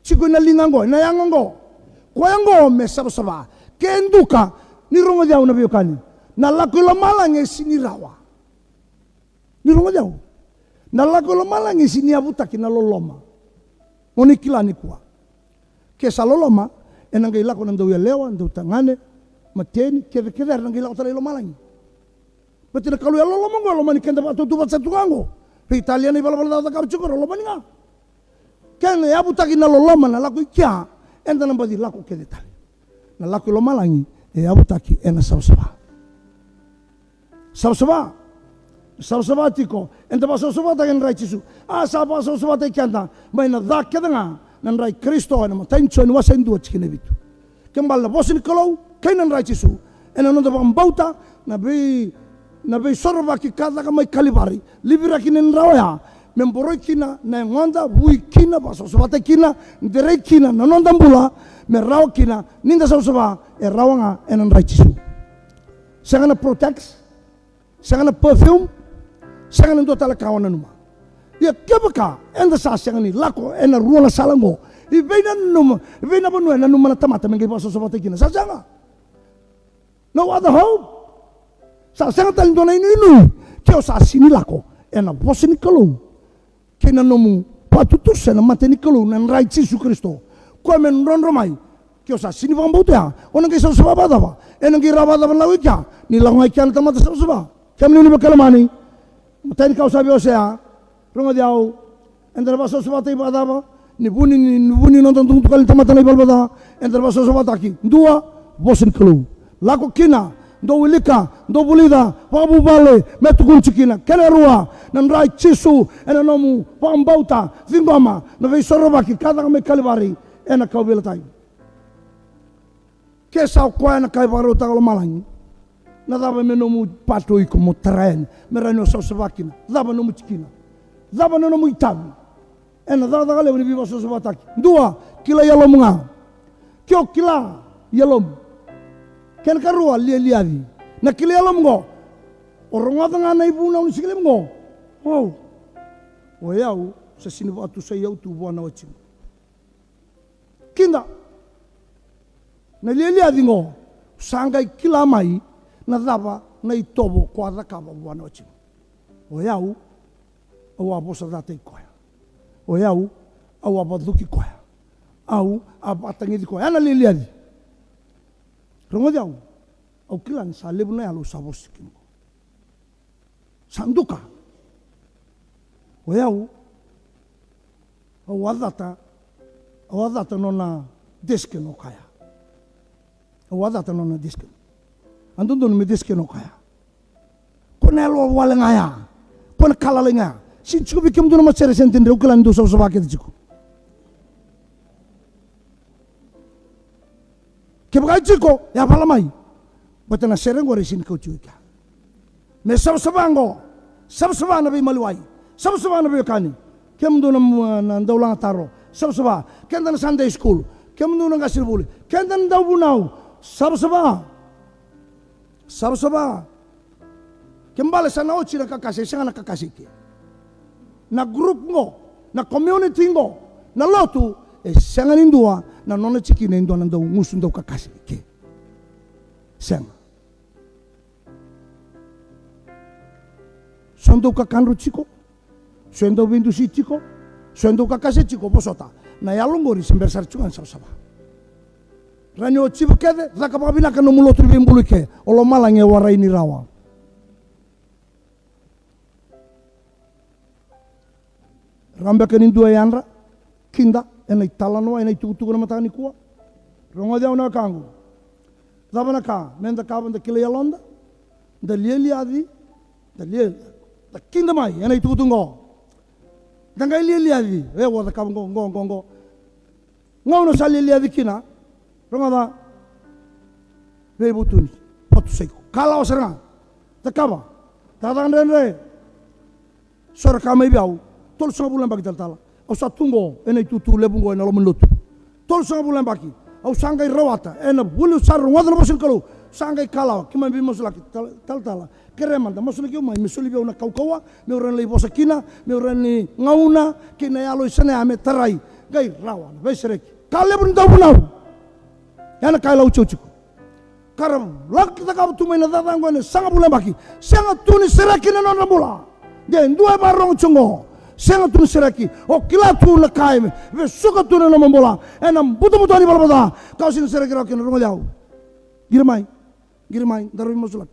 Tiko ina liga oqo, ina yago oqo. Koya oqo me savasava. Ke duka, ni rogoci au na veiwekani. Na lako i lomalagi e sini rawa. Ni rogoci au. Na lako i lomalagi e sini yavutaki na loloma. Mo ni kila nikua. Ke sa loloma, ena qai lako na dau yalewa, dau tagane, mateni, kece, kece, era na qai lako tale i lomalagi. Baleta na Kalou e loloma oqo, e lomani keda vakatautauvata sa tu ga oqo. Veitalia na ivalavala ca cakava tiko, era lomani ga. Kena yavutaki na loloma na lako i kea, eda na baci lako kece tale. Na lako i lomalagi e yavutaki ena savasava. Savasava. Savasava tiko. Eda vakasavasavataki ena dra i Jisu. A sa vakasavasavataki keda mai na ca kece ga, na dra i Karisito, ena imatai ni Joni wase dua tikina e vitu. Kena ibalebale na vosa ni Kalou kei na dra i Jisu ena noda vakabauta, na vei, na veisorovaki ka caka mai Kalivari, liviraki ni dra oya me boroi kina na yagoda, vui kina, vakasavasavataki kina, derei kina na noda bula, me rawa kina ni da savasava, e rawa ga ena dra i Jisu. Sega na Protex, sega na perfume, sega na dua tale ka o nanuma. Ia kevaka eda sa sega ni lako ena rua na sala oqo, i vei nanuma, i vei na vanua e nanuma na tamata me qai vakasavasavataki kina? Sa sega. No other hope. Sa sega tale dua na inuinui ke o sa sini lako ena vosa ni Kalou kei na nomu vakatutusa ena mata ni Kalou, na dra i Jisu Karisito. Koya me drodro mai. Ke o sa sini vakabauta ya, o na qai savasava vakacava? Ena qai rawa vakacava na lako i kea? Ni lako ga i kea na tamata savasava. Kemuni na veiwekani lomani, matai ni ka au sa via wasea, rogoci au. Eda na vakasavasavataki vakacava? Ni vuni, ni, ni vuni noda dukadukali tamata na ivalavala ca. Eda na vakasavasavataki. Dua, vosa ni Kalou. Lako kina, dou wilika, dou vulica, vakavuvale, me tukuni tiko kina. Kena rua, na dra i Jisu ena nomu vakabauta, ciqoma na veisorovaki ka caka mai Kalivari ena kauveilatai. Ke sa o koya na ka e vakarautaka lomalagi, na cava me nomu pato iko mo tara yani me rawa ni o savasava kina? Cava nomu tikina? Cava na nomu itavi ena cakacaka levu ni veivakasavasavataki? Dua, kila i yalomu ga. Ke o kila i yalomu, kena karua, lialiaci. Na kila i yalomu oqo, o rogoca ga na ivunau ni siga levu oqo. O, o yau sa sini vakatusai au tu vua na watimu. Kida. Na lialiaci oqo, sa qai kila mai na cava na itovo ko a cakava vua na watimu. O yau, au a vosacataki koya. O yau, au a vacuki koya. Au a vakatagici koya. Ya na lialiaci. Rogoci au. Au kila ni sa levu na yalo au sa vosa kina oqo. Sa duka. O yau, au a cata, au a cata nona decision o koya. Au a cata nona decision. A dodonu me decision o koya. Ko na yalo wale ga ya. Ko na ka lalai ga ya. Sini tiko vei kemudou na matasere, sini tiko, au kila ni dou savasava kece tiko. Kevaka e tiko, yavala mai. Baleta na sere oqori e sini kauti iko i kea. Me savasava oqo. Savasava na veimaliwai. Savasava na veiwekani. Kemudou na, na daulaga taro. Savasava. Keda na Sunday school. Kemudou na qasenivuli. Keda na dauvunau. Savasava. Savasava. Ke bale sa na oti na kakase, e sega na kakase i ke. Na group qo, na community qo, na lotu, e sega ni dua na nona tikina e dua na dau gusu dau kakase i ke. Sega. So dau kakadru tiko, so e dau veidusi tiko, so e dau kakase tiko, vosota. Na yalo qori se bera sara tiko ga ni savasava. Rawa ni o tiko kece, caka vakavinaka nomu lotu ni veibulu i ke, o lomalagi e warai ni rawa. Rawa beka ni dua e yadra, kida, ena italanoa, ena itukutuku na mataka nikua. Rogoci au na wekaqu. Cava na ka me da cakava, da kilai yaloda, da lialiaci, da lia, da kida mai ena itukutuku qo. Da qai lialiaci, e, au a cakava qo, qo, qo, qo. Gauna sa lialiaci kina, rogoca, veivutuni, vatu sa iko. Kalawa sara ga, cakava, cakacaka dredre. So era kaya mai vei au, Tolusagavulu na yabaki talatala, au sa tu qo ena itutu levu qo ena loma ni lotu. Tolusagavulu na yabaki au sa qai rawata ena vuli, au sa rogoca na vosa ni Kalou. Sa qai kalawa, keimami veimasulaki, tal-, talatala, kerea mada, masulaki au mai me soli vei au na kaukauwa meu rawa ni lai vosa kina, meu rawa ni gauna kei na yalo i Sanea me tarai. Qai rawa na veisereki. Ka levu ni dauvunau. Ya na ka e lauti au tiko. Ka ra laki cakava tu mai na cakacaka qo ena sagavulu na yabaki. Sega tu ni sereki na nodra bula. De dua e vakarorogo tiko qo, sega tu ni sereki. O kila tu na ka e vesuka tu na nomu bula ena butobuto ni valavala ca. Ka o sega ni sereki rawa kina, rogoci au. Qiri mai. Qiri mai, daru veimasulaki.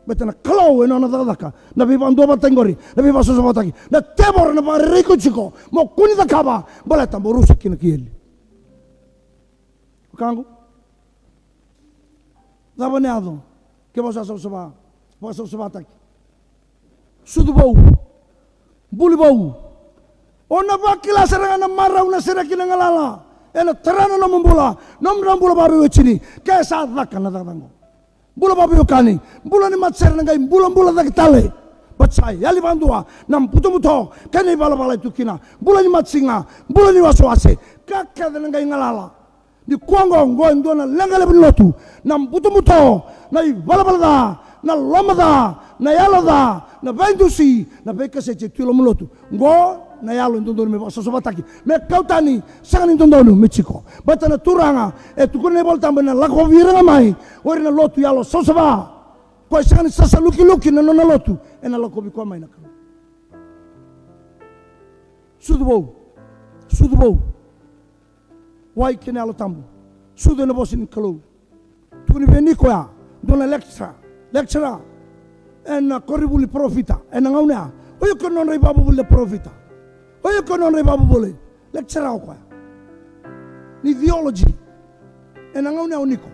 Baleta na Kalou e nona cakacaka na veivakaduavatataki qori, na veivakasavasavataki. Na tevoro na vakarerei iko tiko mo kua ni cakava, baleta mo rusa kina ki eli. Wekaqu, cava na yaco ke o sa savasava, vakasavasavataki? Sucu vou, buli vou. O na vakila sara ga na marau, na sereki, na galala ena tara na nomu bula, nomu dra bula vakaveiwatini, ke sa caka na cakacaka qo. Bula vakaveiwekani, bula ni matasere na qai bulabula cake tale. Baleta sa yali vakadua na butobuto kei na ivalavala e tu kina. Bula ni matasiga, bula ni wasewase, ka kece na qai galala. Nikua qo, qo e dua na leqa levu ni lotu. Na butobuto, na ivalavala ca, na loma ca, na yalo ca, na veidusi, na veikaseti e tu i loma ni lotu. Qo na yalo e dodonu me vakasavasavataki, me kau tani, sega ni dodonu me tiko. Baleta na Turaga e tukuna na iVolatabu, ena lakovi ira ga mai o ira na lotu yalo savasava. Koya e sega ni sasalukiluki na nona lotu, ena lakovi koya mai na Kalou. Sucu vou. Sucu vou. Wai kei na Yalo Tabu. Sucu ena vosa ni Kalou. Tukuni vei Niko ya, dua na lecturer, lecturer ena koronivuli parofita ena gauna ya. O iko na nodra ivakavuvuli na parofita. O iko na nodra ivakavuvuli. Lecturer o koya ni theology ena gauna ya o Niko.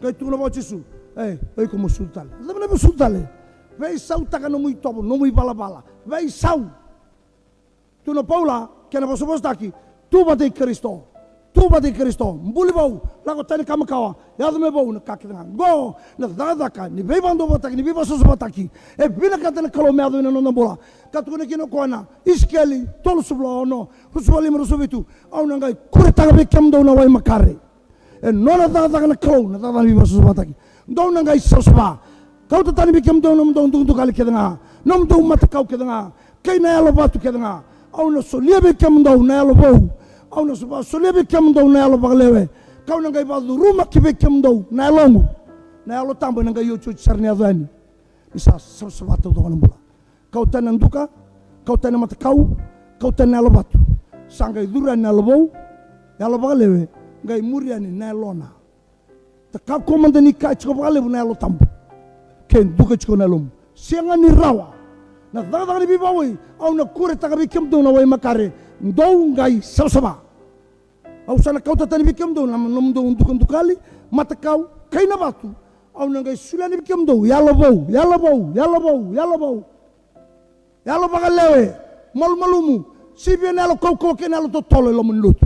Qai tukuna vua o Jisu, e, o iko mo sucu tale. Cava na vei sucu tale? Veisautaka nomu itovo, nomu ivalavala. Veisau. Tukuna o Paula, kena vosavosataki, tu vata i Karisito. Tu vata i Karisito. Buli vou, lako tani ka makawa, yaco me vou na ka kece ga. Qo na cakacaka ni veivakaduavatataki, ni veivakasavasavataki e vinakata na Kalou me yaco ena noda bula. Ka tukuna kina o koya na Isikeli tolusagavulu ka ono, ruasagavulu ka lima, ruasagavulu ka vitu: Au na qai kuretaka vei kemudou na wai makare. E nona cakacaka na Kalou na cakacaka ni veivakasavasavataki. Dou na qai savasava. Kauta tani vei kemudou na nomudou dukadukali kece ga, nomudou matakau kece ga, kei na yalo vatu kece ga. Au na solia vei kemudou na yalo vou. Au na so-, solia vei kemudou na yalo vakalewe. Kau na qai vakacurumaki vei kemudou na yaloqu. Na Yalo Tabu ena qai otioti sara ni yaco yani. Ni sa savasava taucoko na bula. Kau tani na duka, kau tani na matakau, kau tani na yalo vatu. Sa qai curu yani na yalo vou, yalo vakalewe, qai muri yani na yalona. Da kakua mada ni kaya tiko vakalevu na Yalo Tabu ke duka tiko na yalomu. Sega ni rawa. Na cakacaka ni veivakavoui, au na kuretaka vei kemudou na wai makare. Dou qai savasava. Au sa na kauta tani vei kemudou na nomudou dukadukali, matakau, kei na vatu. Au na qai solia yani vei kemudou yalo vou, yalo vou, yalo vou, yalo vou. Yalo vakalewe, malumalumu, sivia na yalo kaukauwa kei na yalo totolo e loma ni lotu.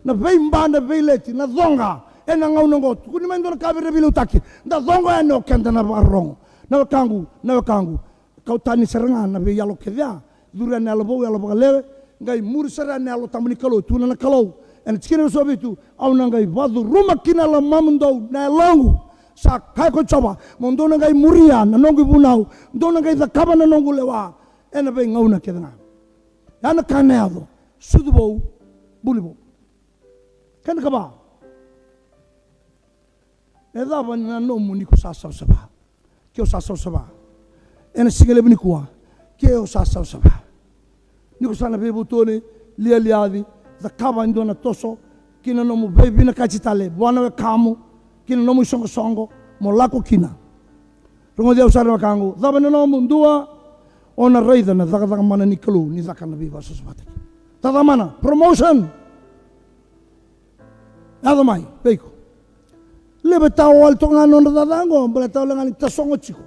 Na veiba, na veileti, na coqa ena gauna oqo. Tukuni mai dua na ka vei ira veiliutaki. Da coqa yani o keda na vakarorogo. Na wekaqu, na wekaqu. Kau tani sara ga na veiyalo kece ya, curu yani na yalo vou, yalo vakalewe, qai muri sara yani na Yalo Tabu ni Kalou. Tukuna na Kalou ena tikina ruasagavulu ka vitu: Au na qai vakacuruma ki na lomamudou na yaloqu. Sa kaya ko Jiova, mo dou na qai muria na noqu ivunau, dou na qai cakava na noqu lewa ena veigauna kece ga. Ya na ka na yaco. Sucu vou, buli vou. Kena ikava, e cava na nomu ni ko sa savasava? Ke o sa savasava ena siga levu nikua, ke o sa savasava, ni ko sa na veivutuni, lialiaci, cakava e dua na toso ki na nomu veivinakati tale vua na wekamu, ki na nomu isoqosoqo mo lako kina. Rogoci au sara na wekaqu, cava na nomu? Dua, o na raica na cakacaka mana ni Kalou ni caka na veivakasavasavataki. Cakacaka mana, promotion. Yaco mai vei iko. Levu e tawali toka ga na nodra cakacaka oqo, baleta o le ga ni tasogo tiko.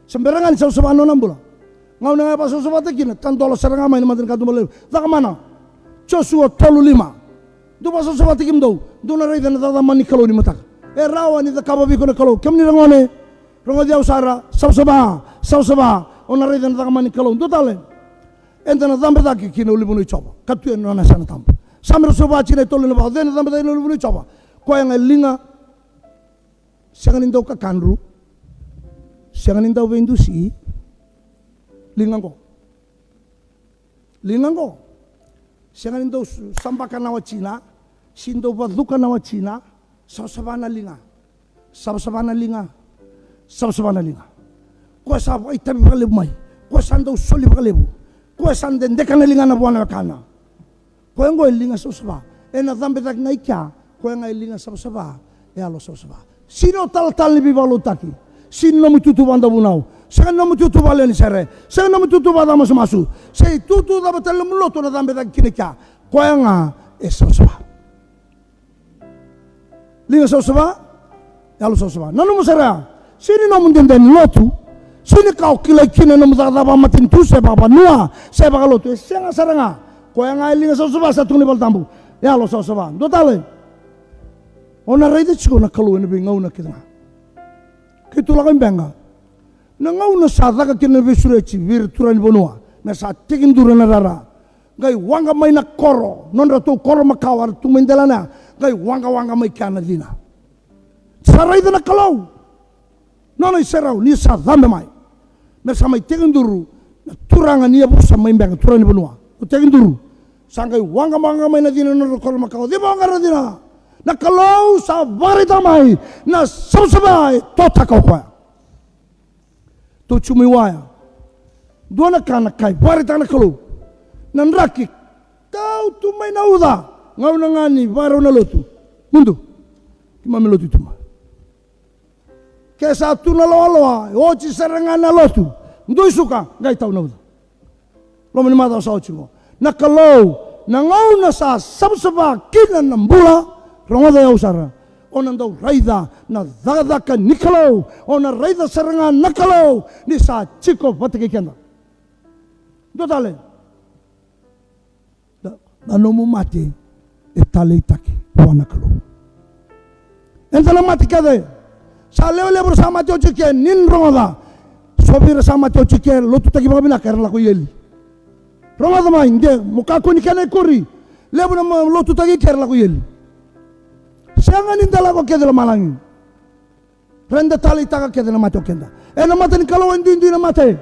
Se bera ga ni savasava na nona bula. Gauna ga e vakasavasavataki kina, tadola sara ga mai na mata ni katuba levu. Caka mana. Josua tolu lima. Dou vakasavasavataki kemudou, dou na raica na cakacaka mana ni Kalou ni mataka. E rawa ni cakava vei iko na Kalou. Kemuni ra gone, rogoci au sara, savasava, savasava, o na raica na cakacaka mana ni Kalou. Dua tale. Eda na cabe cake ki na ulunivanua i Jiova, ka tu ena nona yasana tabu. Same ruasagavulu ka va, tikina e tolu, na va, o cei ena cabe cake ki na ulunivanua i Jiova? Koya ga e liga sega ni dau kakadru, sega ni dau veidusi. Liga oqo. Liga oqo. Sega ni dau s-, sabaka na watina, se dau vacuka na watina. Savasava na liga. Savasava na liga. Savasava na liga. Koya sa vakaitavi vakalevu mai. Koya sa dau soli vakalevu. Koya sa dedeka na ligana vua na wekana. Koya oqo e liga savasava. Ena cabe cake ga i kea. Koya ga e liga savasava. E yalo savasava. Sega ni o talatala ni veivakalotutaki. Sega ni nomu itutu vakadavunau. Sega ni nomu itutu vakalewe ni sere. Sega ni nomu itutu vakacamasumasu. Se itutu cava tale nomu lotu o na cabe cake kina i kea. Koya ga e savasava. Liga savasava, yalo savasava. Nanuma sara ya. Sega ni nomu dede ni lotu. Sega ni ka o kilai kina nomu cakacaka vakamatanitu se vakavanua se vakalotu. E sega sara ga. Koya ga e liga savasava, sa tukuna na iVolatabu. Yalo savasava. Dua tale. O na raica tiko na Kalou ena veigauna kece ga. Keitou lako i Beqa. Na gauna sa caka kina na veisureti vei ira turaga ni vanua, me sa tekiduru na rara. Qai waqa mai na koro, nodratou koro makawa era tu mai delana ya. Qai waqawaqa mai kea na cina. Sa raica na Kalou. Nona iserau ni sa cabe mai. Me sa mai tekiduru na turaga ni yavusa mai Beqa, turaga ni vanua. O tekiduru. Sa qai waqawaqa mai na cina, nodratou koro makawa. Cei vaqara na cina? Na Kalou sa vakaraitaka mai na savasava e totaka o koya. Tou tiko mai Waya. Dua na ka na ka e vakaraitaka na Kalou. Na draki tau tu mai na uca. Gauna ga ni vakarau na lotu. Mudu. Keimami lotu tu mai. Ke sa tu na lowalowa, e oti sara ga na lotu. Dui suka, qai tau na uca. Loma ni macawa sa oti qo. Na Kalou, na gauna sa savasava kina na bula, rogoca au sara. O na dau raica na cakacaka ni Kalou, o na raica sara ga na Kalou, ni sa tiko vata kei keda. Dua tale. Na, na nomu mate e taleitaki vua na Kalou. Eda na mate kece. Sa lewe levu era sa mate oti ke, ni rogoca. So vei ira sa mate oti ke, lotutaki vakavinaka era lako i eli. Rogoca mai, de, mo kakua ni kena ikuri. Levu na ma-, lotutaki ke era lako i eli. Sega ni da lako kece lomalagi. Ra da taleitaka kece na mate o keda. Ena mata ni Kalou e duidui na mate.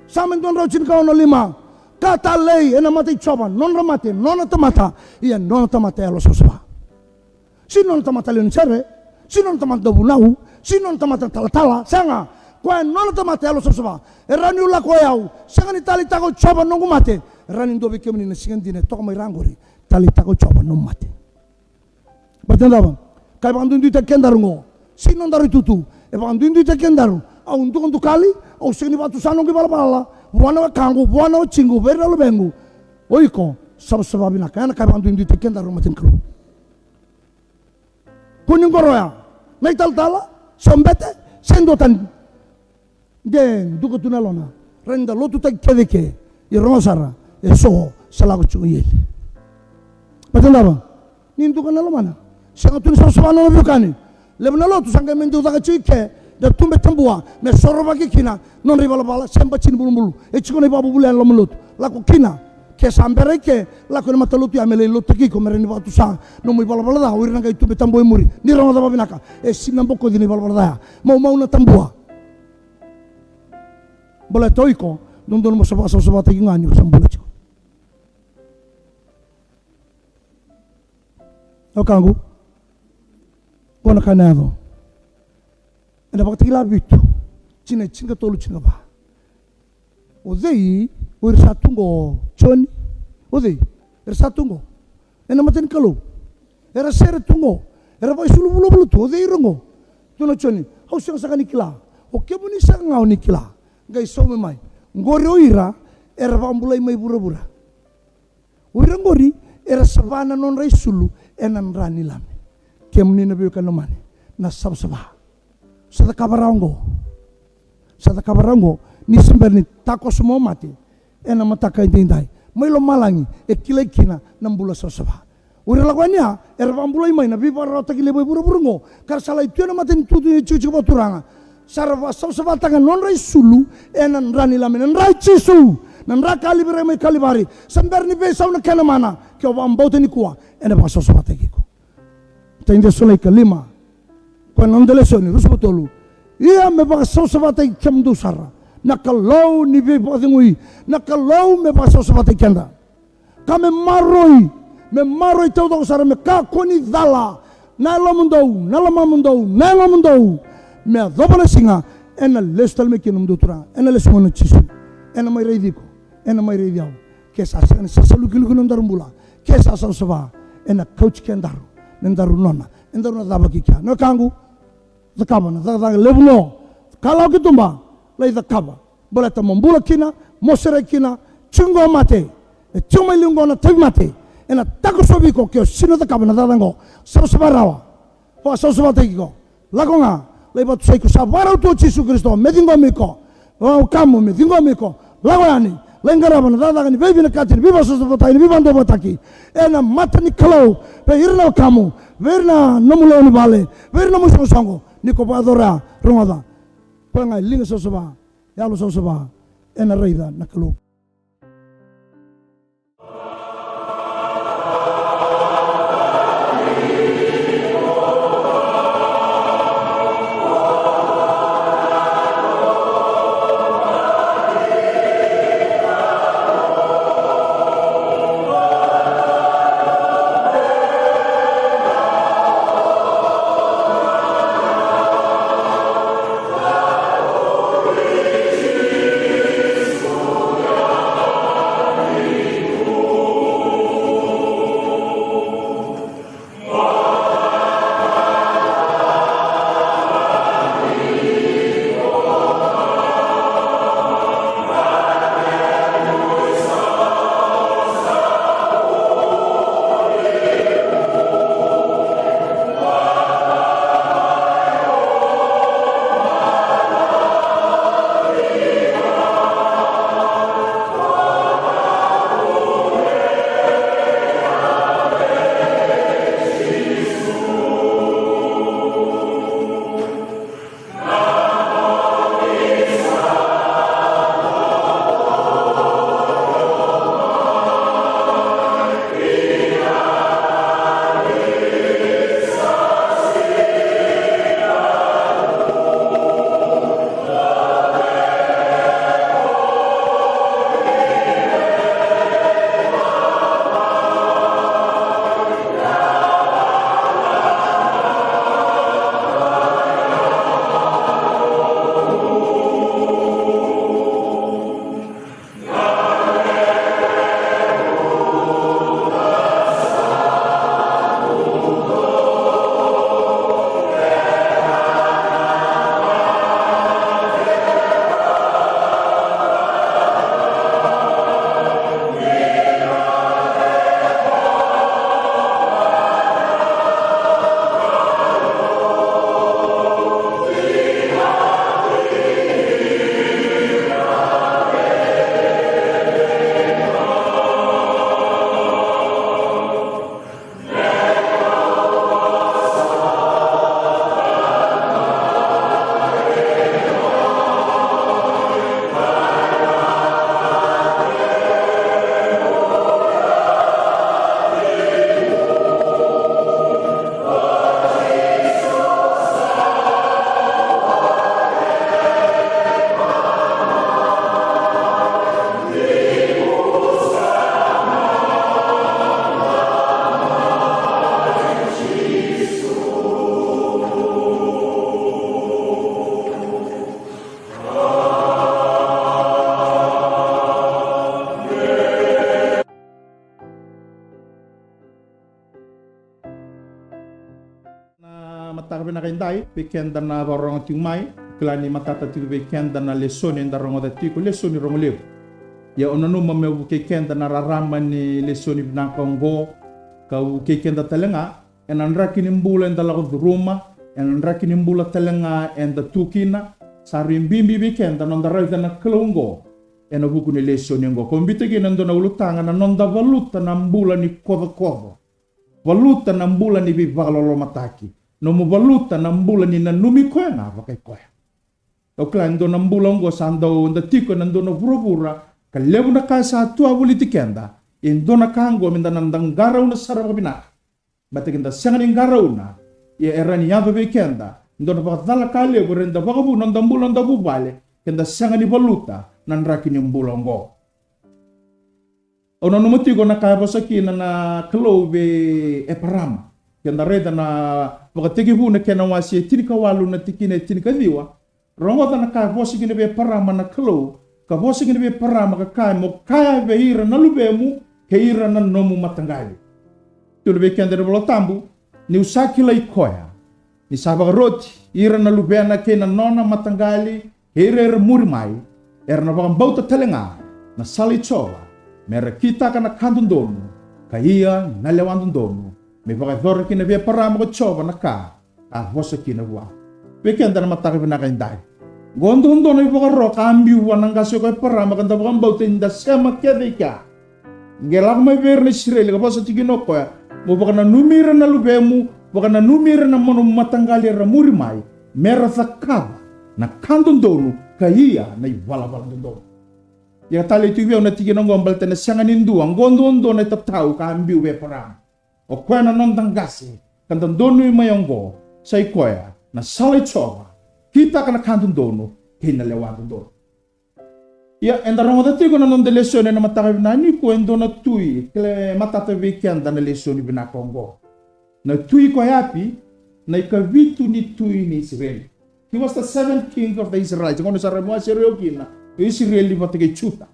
Same dua na drau tinikaono lima. Ka talei ena mata i Jiova, nodra mate, nona tamata, ia nona tamata e yalo savasava. Si nona tamata lewe ni sere, si nona tamata dauvunau, si nona tamata talatala, sega. Koya e nona tamata e yalo savasava. E rawa niu lako o yau, sega ni taleitaka o Jiova noqu mate. E rawa ni dua vei kemuni na siga dina e toka mai ra qori, taleitaka o Jiova nomu mate. Baleta na cava? Ka e vakaduiduitaki kedaru qo. Si nodaru itutu. E vakaduiduitaki kedaru. Au dukadukali, au sega ni vakatusa noqu ivalavala vua na wekaqu, vua na watiqu, vei ira na luvequ. O iko, savasava vinaka. Ya na ka e vakaduiduitaki kedaru, mata ni Kalou. Kua ni qoroya na italatala, se o bete, se dua tani. De duka tu na yalona. Rawa ni da lotutaki kece ke. Ia rogo sara, e so sa lako tiko i eli. Baleta na cava? Ni duka na lomana. Sega tu ni savasava na nona veiwekani. Levu na lotu sa qai mai dau caka tiko i ke, da tube tabua me sorovaki kina nodra ivalavala se bati ni bulubulu. E tiko na ivakavuvuli ena loma ni lotu. Lako kina. Ke sa bera i ke, lako ena matalotu ya me lai lotutaki iko, me rawa ni vakatusa nomu ivalavala ca o ira na qai tube tabua e muri. Ni rogoca vakavinaka. E sega ni na bokoci na ivalavala ca ya. Maumau na tabua. Baleta o iko, dodonu mo sa vakasavasavataki ga ni ko sa bula tiko. Na wekaqu, qo na ka na yaco. Ena Vakatakila vitu, tikina e tinikatolu, tinikava. O cei, o ira sa tu qo, Joni? O cei? Era sa tu qo ena mata ni Kalou. Era sere tu qo. Era vakaisulu vulavula tu. O cei ira qo? Tukuna o Joni, au sega saka ni kila. O kemuni saka ga o ni kila. Qai saumi mai. Qori o ira era vakabulai mai vuravura. O ira qori era sava na nodra isulu ena dra ni Lami. Kemuni na veiwekani lomani, na savasava. Sa cakava rawa oqo. Sa cakava rawa oqo. Ni se bera ni takoso mai o mate ena mataka edaidai. Mai lomalagi e kilai kina na bula savasava. O ira lako yani ya era vakabulai mai na veivakararawataki levu e vuravura oqo, ka ra sa lai tu ena matanitu e tikotiko vakaturaga. Sa ra vakasavasavataka na nodra isulu ena dra ni Lami, na dra i Jisu. Na dra ka a liviraki mai Kalivari, sa bera ni veisau na kena mana, ke o vakabauta nikua, ena vakasavasavataki iko. Matai ni Cesalonaika lima, koya na noda lesoni, ruasagavulukatolu. Ia me vakasavasavataki kemudou sara na Kalou ni veivakacegui, na Kalou me vakasavasavataki keda. Ka me maroroi, me maroroi taucoko sara, me kakua ni cala na yalomudou, na lomamudou, na yagomudou, me yacova na siga ena lesu tale mai kina nomudou Turaga. Ena lesu mai na Jisu, ena mai raici iko, ena mai raici au. Ke sa sega ni sasalukiluki na nodaru bula, ke sa savasava, ena kauti kedaru me daru nona. Edaru na cava ki kea? Na wekaqu, cakava na cakacaka levu qo. Kalawa ki tuba, lai cakava. Baleta mo bula kina, mo sereki kina, tiko qo mate. E tiko mai liu qo na tauvimate. Ena takosovi iko ke o sega ni cakava na cakacaka qo. Savasava rawa. Vakasavasavataki iko. Lako ga, lai vakatusai iko, sa vakarau tu o Jisu Karisito me ciqomi iko. Wekamu me ciqomi iko. Lako yani, lai qarava na cakacaka ni veivinakati, ni veivakasavasavataki, ni veivakaduavatataki ena mata ni Kalou, vei ira na wekamu, vei ira na nomu lewe ni vale, vei ira na nomu isoqosoqo, ni ko vakayacora, rogoca. Koya ga e liga savasava, yalo savasava, ena raica na Kalou. Na mataka vinaka edai, vei keda na vakarorogo tiko mai, kila ni matata tiko vei keda na lesoni eda rogoca tiko, lesoni rogo levu. Ia au nanuma meu vukei keda na rarama ni lesoni vinaka oqo, ka vukei keda tale ga ena draki ni bula eda lako curuma, ena draki ni bula tale ga eda tu kina. Sa rui bibi vei keda na noda raica na Kalou oqo ena vuku ni lesoni oqo. Ka biuta kina e dua na ulutaga, na noda valuta na bula ni kocokoco. Valuta na bula ni veivakalolomataki. Nomu valuta na bula ni nanumi koya ga vakai koya. Au kila e dua na bula oqo sa dau, da tiko ena dua na vuravura Ka levu na ka e sa tu voliti keda, e dua na ka oqo me da na da qarauna sara vakavinaka. Baleta ke da sega ni qarauna, ia e rawa ni yaco vei keda e dua na vakacala ka levu, e rawa ni da vakavuna noda bula, noda vuvale, ke da sega ni valuta na draki ni bula oqo. Au nanuma tiko na ka e vosa kina na Kalou vei Eparama. Ke da raica na Vakatekivu na kena wase e tinikawalu na tikina e tinikaciwa. Rogoca na ka e vosa kina vei Eparama na Kalou, ka vosa kina vei Eparama ka kaya, mo kaya vei ira na luvemu kei ira na nomu mataqali. Tukuna vei keda na iVola Tabu, niu sa kilai koya ni sa vakaroti ira na luvena kei na nona mataqali, kei ira era muri mai, era na vakabauta tale ga na sala i Jiova, me ra kitaka na ka dodonu, ka ia na lewa dodonu, me vakayacora kina vei Eparama ko Jiova na ka a vosa kina vua. Vei keda na mataka vinaka edai, qo dodonu na ivakaro ka a biu vua na qase ko Eparama, ka da vakabauta ni da sema kece i kea. Qai lako mai vei ira na Isireli ka vosa tiko kina o koya, mo vakananumi ira na luvemu, vakananumi ira na nomu mataqali era muri mai, me ra cakava na ka dodonu ka ia na ivalavala dodonu. Ia ka talei tiko vei au na tikina oqo baleta na sega ni dua, qo dodonu na itatau ka a biu vei Eparama. O koya na noda qase ka da donui mai oqo, sa i koya na sala i Jiova, kitaka na ka dodonu kei na lewa dodonu. Ia eda rogoca tiko na noda lesoni ena mataka vinaka nikua e dua na tui, kele matata vei keda na lesoni vinaka oqo. Na tui ko Eapi, na ikavitu ni tui ni Isireli. He was the seventh king of the Israelites. Gauna sa ra mai wasei ira kina o Isireli vata kei Juta.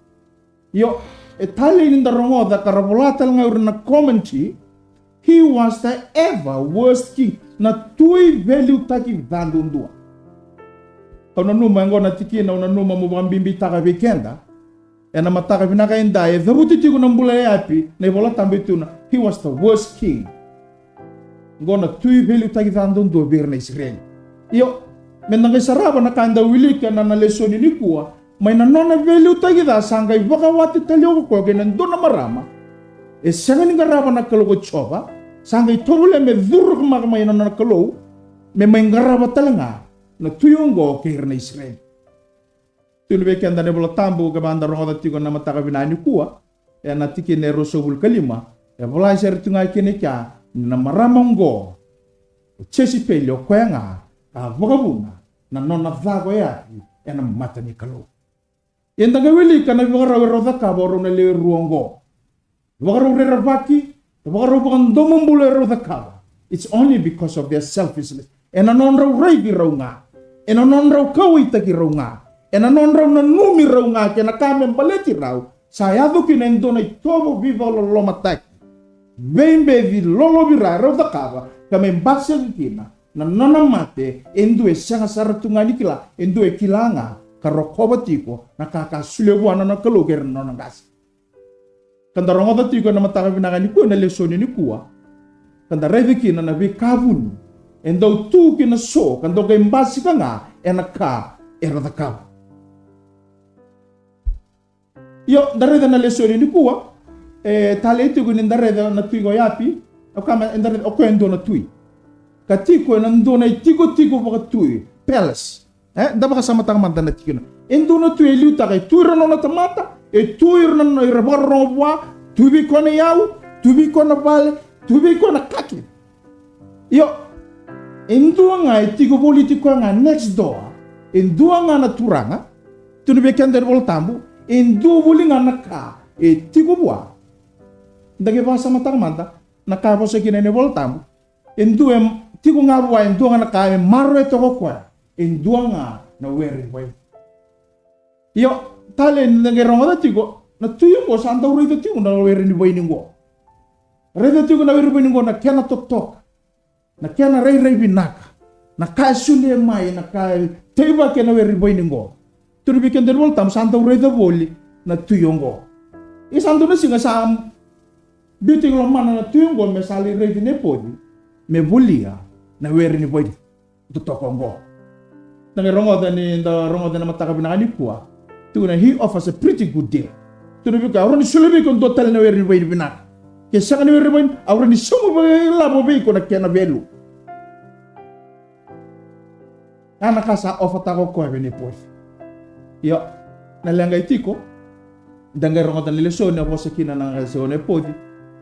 Io, e talei ni da rogoca ka ra vola tale ga ira na commentary, he was the ever worst king. Na tui veiliutaki ca duadua. Au nanuma e qo na tikina au nanuma mo vakabibitaka vei keda. Ena mataka vinaka edai, e cavuti tiko na bula i Eapi, na iVola Tabu e tukuna, he was the worst king. Qo na tui veiliutaki ca duadua vei ira na Isireli. Io, me da qai sarava na ka eda wilika na, na lesoni nikua, mai na nona veiliutaki ca sa qai vakawati tale o koya kei na dua na marama. E sega ni qarava na Kalou ko Jiova, sa qai tovolea me curu maka mai na nona Kalou, me mai qarava tale ga na tui oqo kei ira na Isireli. Tukuna vei keda na iVola Tabu, kevaka da rogoca tiko na mataka vinaka nikua, ena tikina e ruasagavulu ka lima, e volai sara tu ga kina i kea ni na marama oqo, o Jesipeli, o koya ga ka vakavuna na nona ca ko Eapi ena mata ni Kalou. Eda qai wilika na ivakarau e rau cakava o rau na lewe rua oqo. Vakarau rerevaki, vakarau vakadomobula e rau cakava. It's only because of their selfishness. Ena nodrau raici rau ga, ena nodrau kauwaitaki rau ga, ena nodrau nanumi rau ga kei na ka me baleti rau, sa yaco kina e dua na itovo veivakalolomataki, veibeci lolovira e rau cakava, ka me basika kina na nona mate e dua e sega sara tu ga ni kila, e dua e kila ga ka rokova tiko na ka ka solia vua na nona Kalou kei ira na nona qase. Ka da rogoca tiko ena mataka vinaka nikua, na lesoni nikua, ka da raica kina na veika vuni e dau tu kina so, ka dau qai basika ga ena ka era cakava. Io, da raica na lesoni nikua, e talei tiko ni da raica na tui ko Eapi, o koya me, e da raica, o koya e dua na tui. Ka tiko ena dua na itikotiko vakatui, palace. E, da vakasamataka mada na tikina. E dua na tui e liutaka, e tu ira na nona tamata, e tu ira na, ira vakarorogo vua, tu vei koya na iyau, tu vei koya na vale, tu vei koya na ka kece. Io, e dua ga e tiko voliti koya ga next door, e dua ga na turaga, tukuna vei keda na iVola Tabu, e dua voli ga na ka e tiko vua. Da qai vakasamataka mada na ka e vosa kina na iVola Tabu. E dua e tiko ga vua, e dua ga na ka e maroroya toka o koya. E dua ga na were ni vaini. Io, talei ni da qai rogoca tiko, na tui oqo sa dau raica tiko na were ni vaini oqo. Raica tiko na were ni vaini oqo na kena totoka, na kena rairai vinaka, na ka e solia mai, na ka e teivaki ena were ni vaini oqo. Tukuna vei keda na iVola Tabu sa dau raica voli na tui oqo. Ia sa dua na siga sa biuti lomana na tui oqo me sa lai raici Nepoci me volia na were ni vaini totoka oqo. Da qai rogoca ni da rogoca ena mataka vinaka nikua. Tukuna, he offers a pretty good deal. Tukuna vei koya, au rawa ni solia vei iko dua tale na were ni vaini vinaka. Ke sega ni were ni vaini, au rawa ni sauma vakailavo vei iko na kena value. Ya na ka sa offer-taka o koya vei Nepoci. Io, na leqa e tiko, Da qai rogoca na lesoni a vosa kina na qase o Nepoci.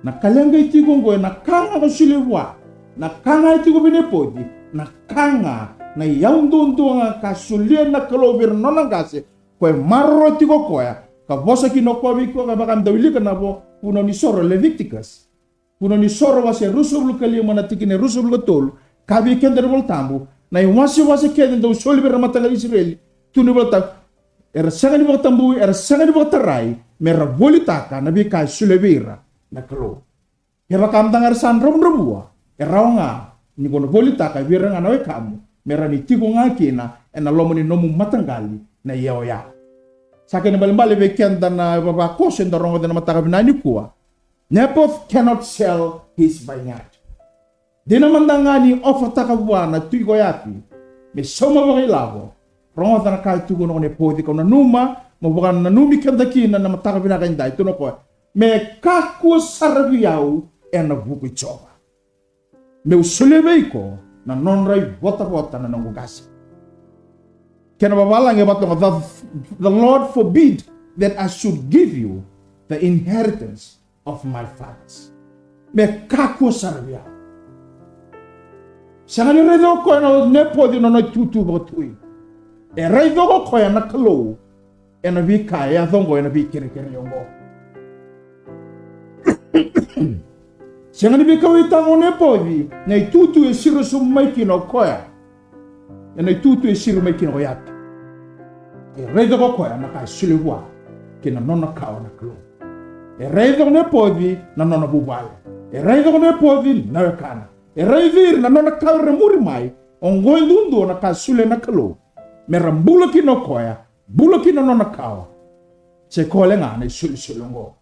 Na ka leqa e tiko oqo ena ka ga ko solia vua. Na ka ga e tiko vei Nepoci, na ka ga, na iyau duadua ga ka solia na Kalou vei ira na nona qase. Koya e maroroya tiko o koya, ka vosa kina o koya vei koya, ka vaka me da wilika na vo, vunau ni soro, Leviticus. Vunau ni soro wase ruasagavulu ka lima na tikina e ruasagavulu ka tolu, ka vei keda na iVolatabu, na iwasewase kece dau soli vei ira na mataqali Isireli, tu na iVolatabu, era sega ni vakatabui, era sega ni vakatarai, me ra volitaka na veika e solia vei ira na Kalou. Kevaka mada ga era sa dravudravua, e rawa ga ni ko na volitaka vei ira ga na wekamu, me ra ni tiko ga kina ena loma ni nomu mataqali na iyau oya. Sa kena ibalebale vei keda na ivavakoso eda rogoca ena mataka vinaka nikua. Naboth cannot sell his vineyard. Dina mada ga ni ofataka vua na tui ko Yapi me sauma vakailavo. Rogoca na ka e tukuna ko Nepoci, kau nanuma mo vakananumi keda kina na mataka vinaka edai, tukuna o koya, me kakua sara vei au ena vuku i Jiova, meu solia vei iko na nodra ivotavota na noqu qase. Kena vavalagi e vatoga, the, the Lord forbid that I should give you the inheritance of my fathers. Me kakua sara vei au. Sega ni raica o koya na Nepoci na nona itutu vakatui. E raica o koya na Kalou ena veika e yaco oqo ena veikerekere oqo. Sega ni veikauwaitaka o Nepoci na itutu e siro sobu mai kina o koya. Ena itutu e siro mai kina ko Yapi. E raica ko koya na ka e solia vua kei na nona kawa na Kalou. E raica ko Nepoci na nona vuvale. E raica ko Nepoci na wekana. E raici ira na nona kawa era muri mai. Oqo e duadua na ka e solia na Kalou me ra bula kina o koya, bula kina nona kawa. Se kole ga na isolisoli oqo.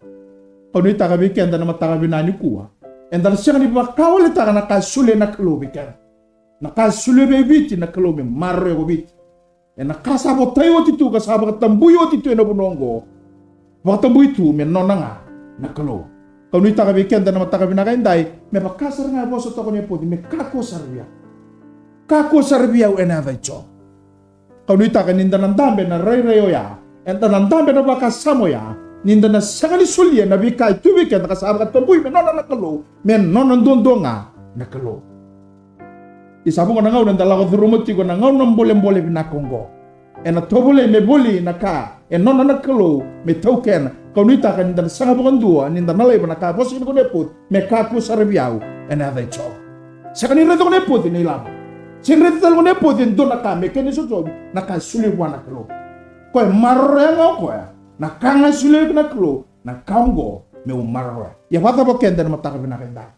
Kau nuitaka vei keda na mataka vinaka nikua, eda na sega ni vakawaletaka na ka e solia na Kalou vei keda. Na ka e solia vei Viti na Kalou me maroroya ko Viti. Ena ka sa votai oti tu ka sa vakatabui oti tu ena vanua oqo. Vakatabui tu me nona ga na Kalou. Kau nuitaka vei keda na mataka vinaka edai, me vaka sara ga e vosa toka na Nepoci, me kakua sara vei au. Kakua sara vei au ena yaca i Jiova. Kau nuitaka ni da na dabe na rairai oya, eda na dabe na vakasama oya, ni da na sega ni solia na veika e tu vei keda ka sa vakatabui me nona na Kalou, me nona duadua ga na Kalou. Isa vuqa na gauna eda lako curuma tiko na gauna bolebole vinaka oqo. Ena tovolei me voli na ka e nona na Kalou me taukena. Kau nuitaka ni da na saga vakadua ni da na laiva na ka e vosa kina ko Nepoci, me kakua sara vei au ena yaca i Jiova. Sega ni raica ko Nepoci na ilavo. Sega ni raica tale ko Nepoci e dua na ka me kena isosomi na ka e solia vua na Kalou. Koya e maroroya ga o koya na ka ga e solia kina na Kalou, na ka oqo meu maroroya. Ia vakacava o keda ena mataka vinaka edai?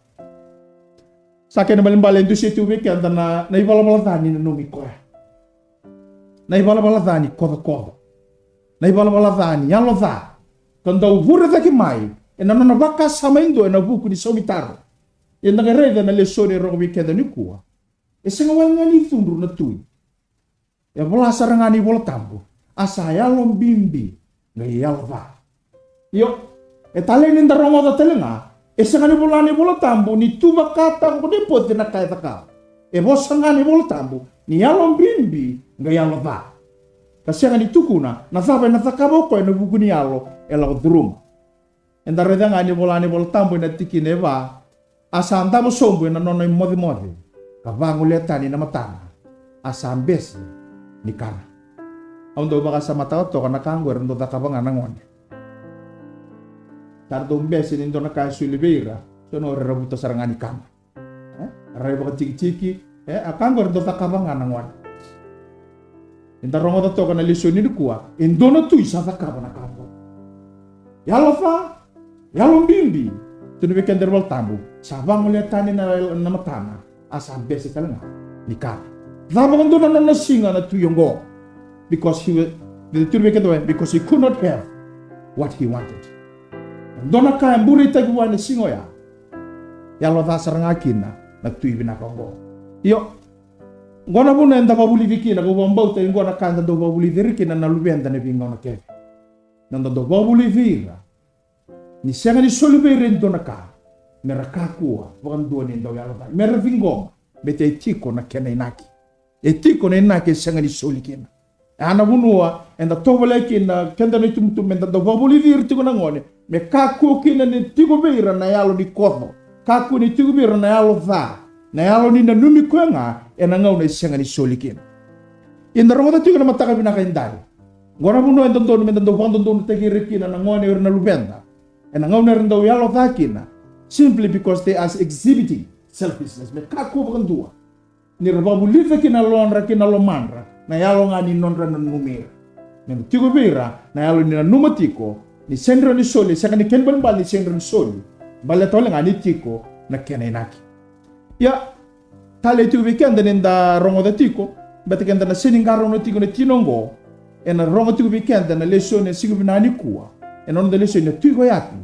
Sa kena ibalebale e dusia tu vei keda na, na ivalavala ca ni nanumi koya. Na ivalavala ca ni kocokoco. Na ivalavala ca ni yalo ca. Ka dau vure cake mai ena nona vakasama e dua ena vuku ni saumitaro. Eda qai raica na lesoni e rogo vei keda nikua. E sega wale ga ni cudru na tui. E vola sara ga na iVola Tabu, a sa yalo bibi qai yalo ca. Io, e talei ni da rogoca tale ga, e sega ni vola na iVola Tabu ni tu vakataka ko Nepoci na ka e cakava. E vosa ga na iVola Tabu ni yalo bibi qai yalo ca. Ka sega ni tukuna na cava ena cakava o koya ena vuku ni yalo e lako curuma. Eda raica ga ni vola na iVola Tabu ena tikina e va, a sa davo sobu ena nona imocemoce, ka vagoleya tani na matana, a sa bese ni kana. Au dau vakasamataka toka na ka oqo era dau cakava ga na gone. Sa ra dau bese ni dua na ka e soli vei ira, so na o ira era vuta sara ga ni kana. E? Rai vakatikitiki, e, a ka oqo era dau cakava ga na gone. Eda rogoca toka na lesoni nikua, e dua na tui sa cakava na ka oqo. Yalo ca, yalo bibi, tukuna vei keda na iVola Tabu, sa vagoleya tani na, na matana, a sa bese tale ga ni kana. Ca vakadua na nona siga na tui oqo. Because he was, tukuna vei keda, because he could not have what he wanted. Dua na ka e bureitaki vua ena siga oya. Yalo ca sara ga kina na tui vinaka oqo. Io, oqo na vuna eda vakavulici kina, kau vakabauta oqo na ka eda dau vakavulici ira kina na luveda ena veigauna kece. Na noda dau vakavulici ira ni sega ni soli vei ira e dua na ka, me ra kakua vakadua ni dau yalo ca, me ra ciqoma, me tei tiko na kena inaki. E tiko na inaki e sega ni soli kina. E a na vanua eda tovolea kina keda na itubutubu, meda dau vakavulici ira tiko na gone, me kakua kina ni tiko vei ira na yalo ni koco, kakua ni tiko vei ira na yalo ca, na yalo ni nanumi koya ga ena gauna e sega ni soli kina. Eda rogoca tiko na mataka vinaka edai, oqo na vanua e dodonu meda dau vakadodonutaki ira kina na gone o ira na luveda ena gauna era dau yalo ca kina, simply because they are exhibiting selfishness, me kakua vakadua ni ra vakavulica kina na yalodra kina na lomadra na yalo ga ni nodra nanumi ira. Me tiko vei ira na yalo ni nanuma tiko ni sega ni soli, sega ni kena ibalebale ni sega ni soli, baleta wale ga ni tiko na kena inaki. Ia, talei tiko vei keda ni da rogoca tiko, baleta keda na sega ni qarauna tiko na tina oqo, ena rogo tiko vei keda na lesoni e siga vinaka nikua, ena noda lesoni na tui ko Yapi.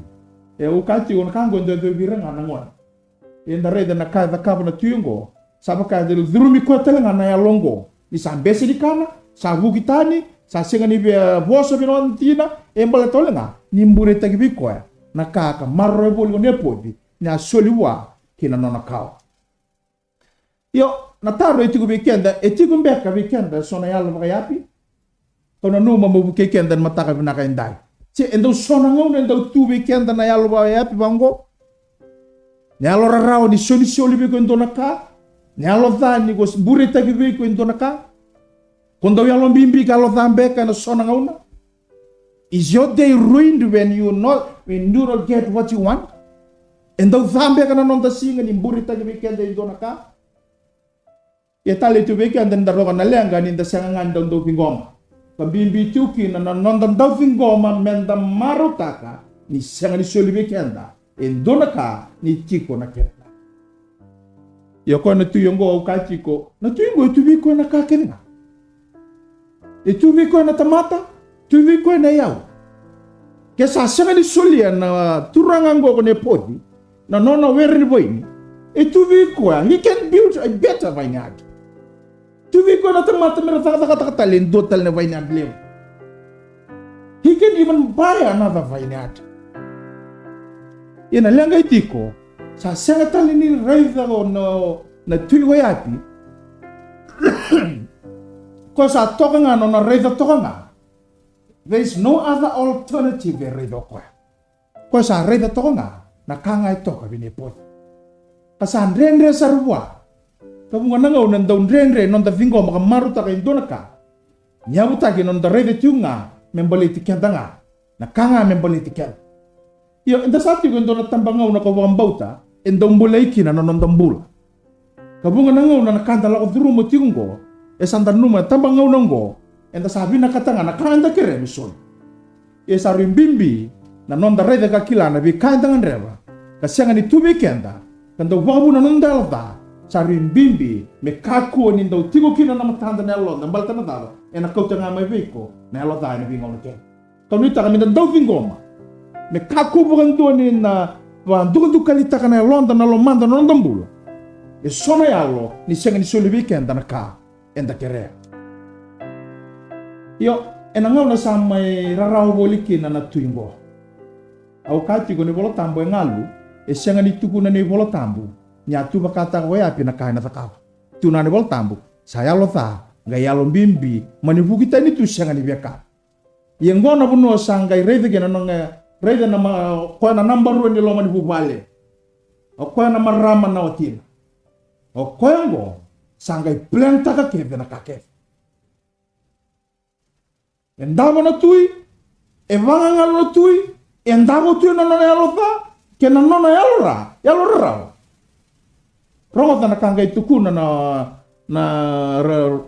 E, au kaya tiko na ka oqo e dau yacovi ira ga na gone. Eda raica na ka e cakava na tui oqo, sa vaka e curumi koya tale ga na yalo oqo, ni sa bese ni kana, sa vuki tani, sa sega ni via vosa vei na tina, e baleta wale ga ni bureitaki vei koya na ka ka maroroya voli ko Nepoci ni a soli vua ki na nona kawa. Io, na taro e tiko vei keda, e tiko beka vei keda so na yalo vakayapi? Kau nanuma meu vukei keda ena mataka vinaka edai. Se e dau so na gauna e dau tu vei keda na yalo vakayapi vaqo? Na yalo rarawa ni solisoli vei iko e dua na ka, na yalo ca ni ko bureitaki vei iko e dua na ka, ko dau yalo bibi ka yalo ca beka ena so na gauna? Is your day ruined when you not, when you don't get what you want? E dau ca beka na noda siga ni bureitaki vei keda e dua na ka? E talei tu vei keda ni da roka na leqa ni da sega ga ni dau dau ciqoma. Ka bibi tu kina na noda dau ciqoma meda marautaka ni sega ni soli vei keda e dua na ka ni tiko na kena. Ia o koya na tui oqo au kaya tiko, na tui oqo e tu vei koya na ka kece ga. E tu vei koya na tamata, tu vei koya na iyau. Ke sa sega ni solia na turaga oqo ko Nepoci na nona were ni vaini, e tu vei koya, he can build a better vineyard. Tu vei koya na tamata me ra cakacakataka tale e dua tale na vineyard levu. He can even buy another vineyard. Ia na leqa e tiko, sa sega tale ni raica o na, na tui ko Yapi. Koya sa toka ga na nona raica toka ga. There is no other alternative e raica o koya. Koya sa raica toka ga na ka ga e toka vei Nepoci. Ka sa dredre sara vua. Ka vuqa na gauna e dau dredre noda ciqoma ka marautaka e dua na ka, ni yavutaki na noda raica tiko ga me baleti keda ga, na ka ga me baleti keda. Io, eda sa tiko e dua na tabagauna ka vakabauta e dau bolei kina na noda bula. Ka vuqa na gauna na ka da lako curuma tiko oqo, e sa da nanuma na tabagauna oqo eda sa vinakata ga na ka eda kerea me soli. E sa rui bibi na noda raica ka kila na veika eda gadreva ka sega ni tu vei keda, ka dau vakavuna na noda yalo ca. Sa rui bibi me kakua ni dau tiko kina na matada na yaloda, baleta na cava? Ena kauta ga mai vei iko na yalo ca ena veigauna kece. Ka nuitaka meda dau ciqoma me kakua vakadua ni na vakadukadukalitaka na yaloda, na lomada, na noda bula e so na yalo ni sega ni soli vei keda na ka eda kerea. Io, ena gauna sa mai rarawa voli kina na tui qo. Au kaya tiko na iVolatabu e galu, e sega ni tukuna na iVolatabu ni a tu vakataka ko Yapi na ka ena cakava. Tukuna na iVolatabu sa yalo ca, qai yalo bibi, mani vuki tani tu, sega ni via kana. Ia qo na vanua sa qai raica kina na nona, raica na ma-, o koya na naba rua ni loma ni vuvale. O koya na marama na watina. O koya qo sa qai plantaka kece na ka kece. E davo na tui, e vagagalu na tui, e davo tu ena nona yalo ca kei na nona yalo ra, yalo rarawa. Rogoca na ka qai tukuna na, na, ra-,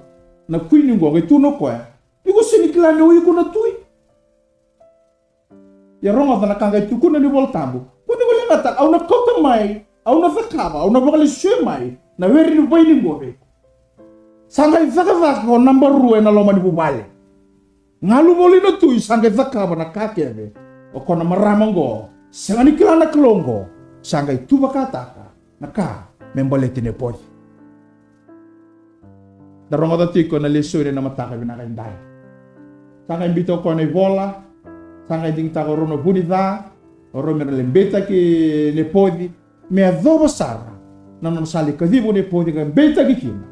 na kuini qo, qai tukuna o koya, iko sega ni kila ni o iko na tui? Ia rogoca na ka qai tukuna na iVolatabu. Kua ni guilecavi, au na kauta mai, au na cakava, au na vakalesuya mai na were ni vaini qo vei iko. Sa qai cakacaka o naba rua ena loma ni vuvale. Galu voli na tui, sa qai cakava na ka kece. O koya na marama qo, sega ni kila na Kalou qo, sa qai tu vakataka na ka me baleti Nepoci. Da rogoca tiko na lesoni ena mataka vinaka edai. Sa qai biuta o koya na ivola, sa qai digitaka o rau na vu ni ca, o rau me ra lai beitaki Nepoci, me yacova sara na nona sa lai kaciva o Nepoci ka beitaki kina.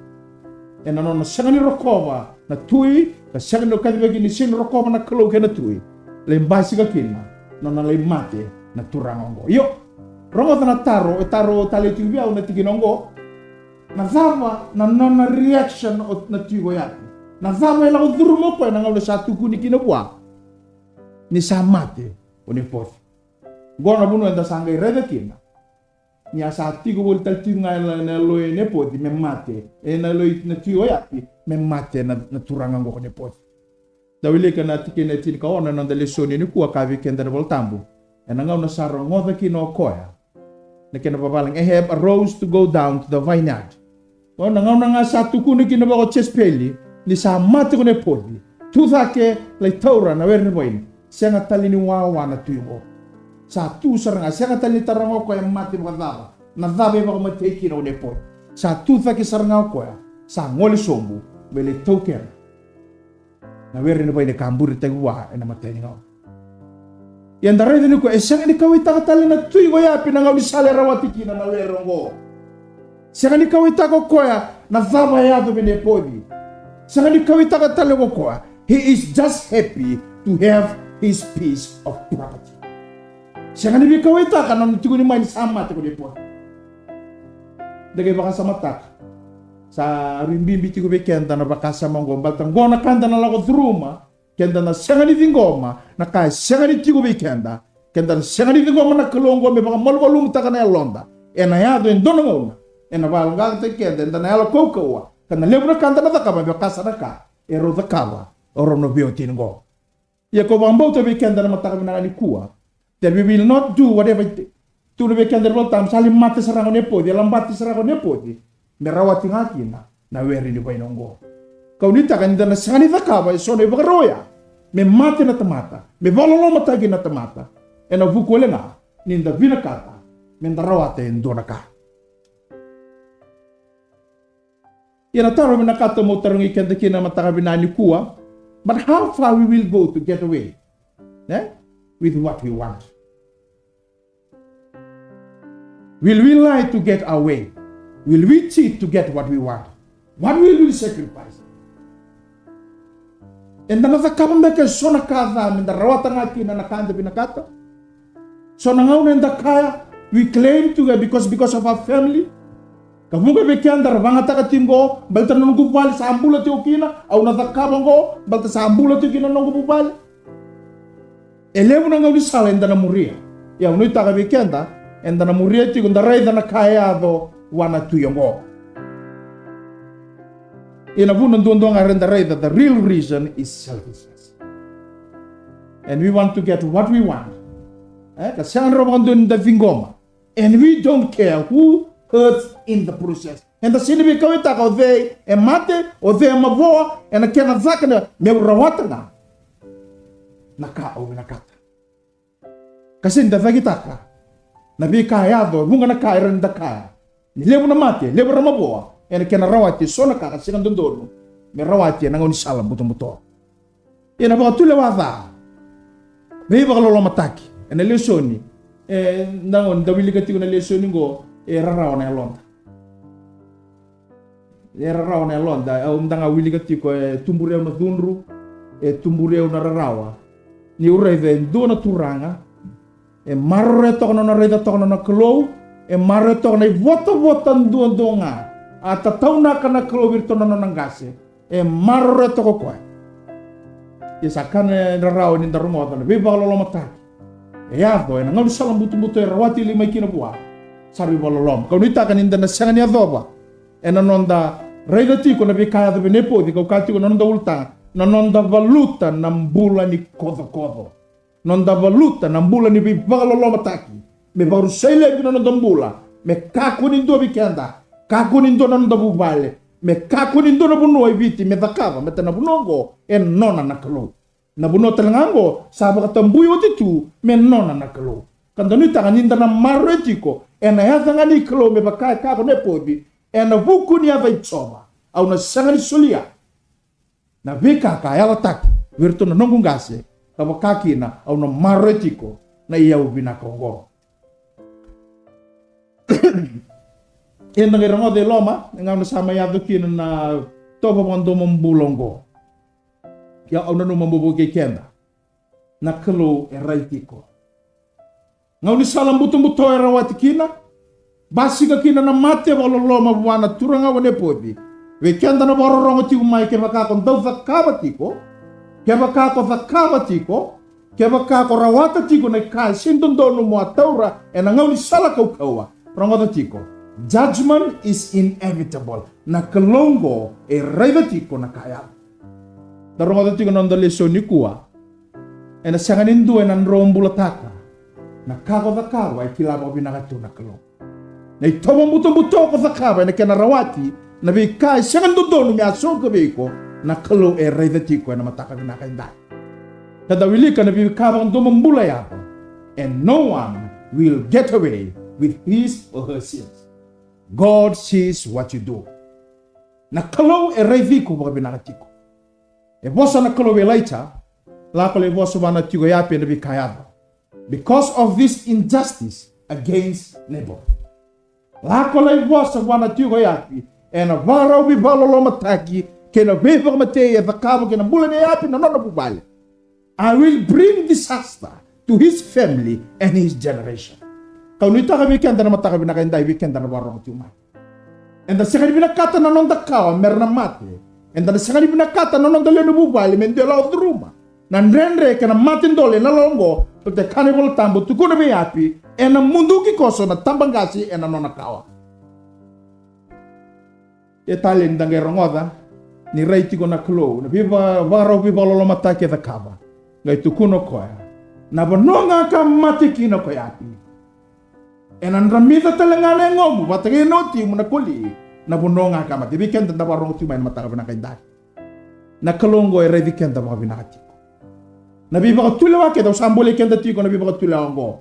ena nona sega ni rokova na tui, ka sega ni kacivaki ni sega ni rokova na Kalou kei na tui, lai basika kina na nona lai mate na turaga oqo. Io, rogoca na taro, e taro tale tiko vei au na tikina oqo. Na cava na nona reaction o na tui ko Iapi? Na cava e lako curuma o koya na gauna sa tukuni kina vua ni sa mate o Nepoci? Qo na vanua eda sa qai raica kina ni a sa tiko voli tale tiko ga ena, na yalo i Nepoci me mate, e na yalo i na tui o Iapi me mate na, na turaga oqo ko Nepoci. Da wilika na tikina e tinikaono ena noda lesoni nikua, kaya vei keda na iVolatabu, ena gauna sa rogoca kina o koya na kena vavalagi, Ahab arose to go down to the vineyard. O na gauna ga sa tukuna kina vaka o Jesepeli ni sa mate ko Nepoci, tu cake lai taura na were ni vaini. Sega tale ni wawa na tui oqo. Sa tu sara ga, sega tale ni taroga o koya e mate vakacava, na cava e vakamatei kina o Nepoci. Sa tu cake sara ga o koya, sa gole sobu me lai taukena na were ni vaini ka buritaki vua ena imatai ni gauna. Ia da raica nikua e sega ni kauwaitaka tale na tui ko Iapi na gaunisala e rawati kina na were oqo. Sega ni kauwaitaka o koya na cava e yaco vei Nepoci. Sega ni kauwaitaka tale o koya. He is just happy to have his piece of property. Sega ni veikauwaitaka na nona tukuni mai ni sa mate ko Nepoci. Da qai vakasamataka, sa rui bibi tiko vei keda na vakasama oqo, baleta oqo na ka da na lako curuma. Keda na sega ni ciqoma na ka e sega ni tiko vei keda. Keda na sega ni ciqoma na Kalou oqo me vakamalumalumutaka na yaloda. Ena yaco e dua na gauna ena vaqaqataki keda, eda na yalo kaukauwa, ka na levu na ka da na cakava me vaka sara na ka e rau cakava o rau na veiwatini oqo. Ia kau vakabauta vei keda na mataka vinaka nikua, that we will not do whatever it, tukuna vei keda na iVolatabu, sa lai mate sara ga o Nepoci, e labati sara ga o Nepoci me rawati ga kina na were ni vaini oqo. Kau nuitaka ni da na sega ni cakava eso na ivakarau oya me mate na tamata, me vakalolomataki na tamata, ena vuku wale ga ni da vinakata me da rawata e dua na ka. Ia na taro vinakata meu tarogi keda kina na mataka vinaka nikua, but how far we will go to get away, eh, with what we want? Will we lie to get our way? Will we cheat to get what we want? What will we sacrifice? Eda na cakava beka eso na ka ca me da rawata ga kina na ka eda vinakata? So na gauna eda kaya, we claim to get because, because of our family. Ka vuqa vei keda ra vagataka tiko oqo, baleta na noqu vale sa bula tiko kina, au na cakava oqo baleta sa bula tiko kina na noqu vuvale. E levu na gaunisala eda na muria. Ia au nuitaka vei keda, eda na muria tiko, da raica na ka e yaco vua na tui oqo. Ia na vuna duadua ga era da raica, the real reason is selfishness. And we want to get what we want. E, ka sega ni rawa vakadua ni da ciqoma. And we don't care who hurts in the process. Eda sega ni veikauwaitaka o cei e mate, o cei e mavoa ena kena caka na, meu rawata ga na ka au vinakata. Ka sega ni da cakitaka na veika e yaco, e vuqa na ka era ni da kaya ni levu na mate, levu era mavoa ena kena rawati eso na ka ka sega dodonu me rawati ena gaunisala butobuto. Ia na vakatulewa ca, veivakalolomataki. Ena lesoni, e, na gauna da wilika tiko na lesoni oqo, e rarawa na yaloda. E rarawa na yaloda, au da ga wilika tiko, e tuburi au na cudru, e tuburi au na rarawa. Niu raica e dua na turaga, e maroroya toka na nona raica toka na nona Kalou, e maroroya toka na ivotavota duadua ga a tataunaka na Kalou vei iratou na nona qase. E maroroya toka o koya. Ia sa ka ni rarawa ni da rogoca na veivakalolomataki e yaco ena gaunisala butobuto e rawati li mai kina vua, sa veivakaloloma. Kau nuitaka ni da na sega ni yacova ena noda raica tiko na veika yaco vei Nepoci, kau kaya tiko na noda ulutaga, na noda valuta na bula ni kocokoco. Noda valuta na bula ni veivakalolomataki me vakarusai laivi na noda bula, me kakua ni dua vei keda, kakua ni dua na noda vuvale, me kakua ni dua na vanua e Viti me cakava, baleta na vanua oqo e nona na Kalou. Na vanua tale ga oqo sa vakatabui oti tu me nona na Kalou. Ka da nuitaka ni da na maroroya tiko ena yaca ga ni Kalou me vaka e kaya ko Nepoci, ena vuku ni yaca i Jiova au na sega ni solia na veika ka yalataki vei iratou na noqu qase, ka vaka kina au na maroroya tiko na iyau vinaka oqo. Eda qai rogoca e loma, e gauna sa mai yaco kina na itovo vakadomobula oqo. Ia au nanuma mo vukei keda. Na Kalou e raici iko. Gaunisala butobuto e rawati kina, basika kina na mate vakaloloma vua na turaga o Nepoci. Vei keda na vakarorogo tiko mai, kevaka ko dau cakava tiko, kevaka ko cakava tiko, kevaka ko rawata tiko na ka e sega ni dodonu mo a taura ena gaunisala kaukauwa, rogoca tiko. Judgment is inevitable. Na Kalou oqo e raica tiko na ka yaco. Da rogoca tiko na noda lesoni nikua. Ena sega ni dua ena drobulataka na ka ko cakava e kila vakavinaka tu na Kalou. Na itovo butobuto ko cakava ena kena rawati na veika e sega ni dodonu me a soka vei iko, na Kalou e raica tiko ena mataka vinaka edai. Ka da wilika na veika vakadomobula yaco. And no one will get away with his or her sins. God sees what you do. Na Kalou e raici iko vakavinaka tiko. E vosa na Kalou vei Ilaija, lako lai vosa vua na tui ko Eapi ena veika yaco. Because of this injustice against Naboth. Lako lai vosa vua na tui ko Eapi ena vakarau veivakalolomataki kei na veivakamatei e cakava kei na bula nei Eapi na nona vuvale. I will bring disaster to his family and his generation. Kau nuitaka vei keda na mataka vinaka edai, vei keda na vakarorogo tiko mai. Eda sega ni vinakata na noda kawa mera na mate. Eda na sega ni vinakata na noda lewe ni vuvale me dua e lako curuma na dredre kei na mate dole ena loma oqo. Baleta e kaya na iVola Tabu, tukuna vei Eapi, ena muduki koso na tabaqase ena nona kawa. E talei ni da qai rogoca ni rai tiko na Kalou na veiva-, vakarau veivakalolomataki e cakava. Qai tukuna o koya, na vanua ga ka mate kina ko Eapi, ena dramica tale ga na yagomu vata kei na watimu na koli. Na vanua ga ka mate. Vei keda da vakarorogo tiko mai na mataka vinaka edai, na Kalou oqo e raici keda vakavinaka tiko. Na veivakatulewa keda, au sa bolei keda tiko na veivakatulewa oqo.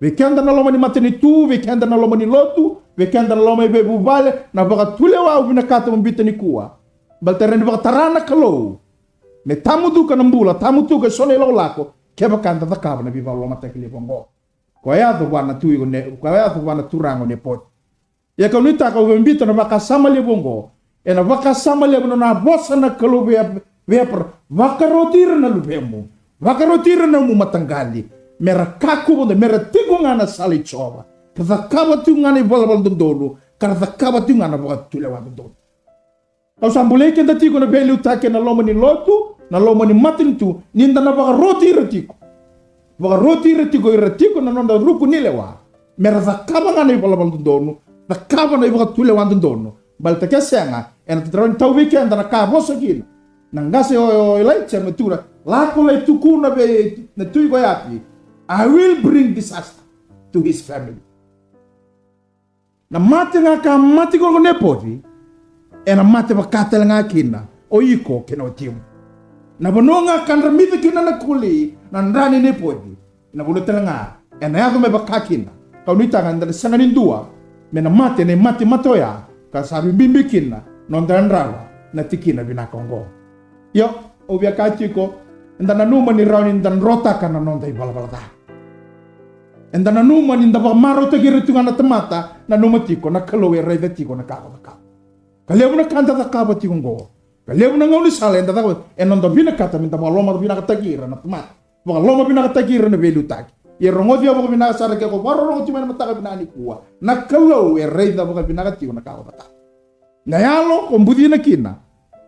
Vei keda na loma ni matanitu, vei keda na loma ni lotu, vei keda na loma ni veivuvale, na vakatulewa au vinakata mo biuta nikua. Baleta e rawa ni vakatara na Kalou me tamuduka na bula, tamuduka eso na ilakolako, kevaka eda cakava na veivakalolomataki levu oqo. Ko yaco vua na tui ko Ne-, ko yaco vua na turaga o Nepoci. Ia kau nuitaka au via biuta na vakasama levu oqo. Ena vakasama levu na nona vosa na Kalou vei Ep-, vei Eparaama, vakaroti ira na luvemu, vakaroti ira na nomu mataqali, mera kakua mada, mera tiko ga na sala i Jiova, ka cakava tiko ga na ivalavala dodonu, ka ra cakava tiko ga na vakatulewa dodonu. Au sa bolei keda tiko na veiliutaki ena loma ni lotu, na loma ni matanitu, ni da na vakaroti ira tiko. Vakaroti ira tiko, ira tiko na noda ruku ni lewa, mera cakava ga na ivalavala dodonu, cakava na ivakatulewa dodonu. Baleta ke sega, ena rawa ni tau vei keda na ka vosa kina na qase o, o Ilaija, me tukuna, lako lai tukuna vei na tui ko Eapi, I will bring disaster to his family. Na mate ga ka mate ko Nepoci, ena mate vaka tale ga kina o iko kei na watimu. Na vanua ga ka dramica kina na koli, na dra nei Nepoci, na vanua tale ga ena yaco me vaka kina. Kau nuitaka eda na sega ni dua me na mate na imate mate oya, ka sa veibibi kina noda yadrava na tikina vinaka oqo. Io, au via kaya tiko, eda nanuma ni rawa ni da drotaka na noda ivalavala ca. Eda nanuma ni da vakamarautaki ira tiko ga na tamata, nanuma tiko na Kalou e raica tiko na ka ko cakava. Ka levu na ka da cakava tiko oqo, ka levu na gaunisala eda cakava, e noda vinakata me da vakaloma vinakataki ira na tamata, vakaloma vinakataki ira na veiliutaki. Ia rogoci au vakavinaka sara, ke ko vakarorogo tiko mai na mataka vinaka nikua, na Kalou e raica vakavinaka tiko na ka ko cakava. Na yalo ko bucina kina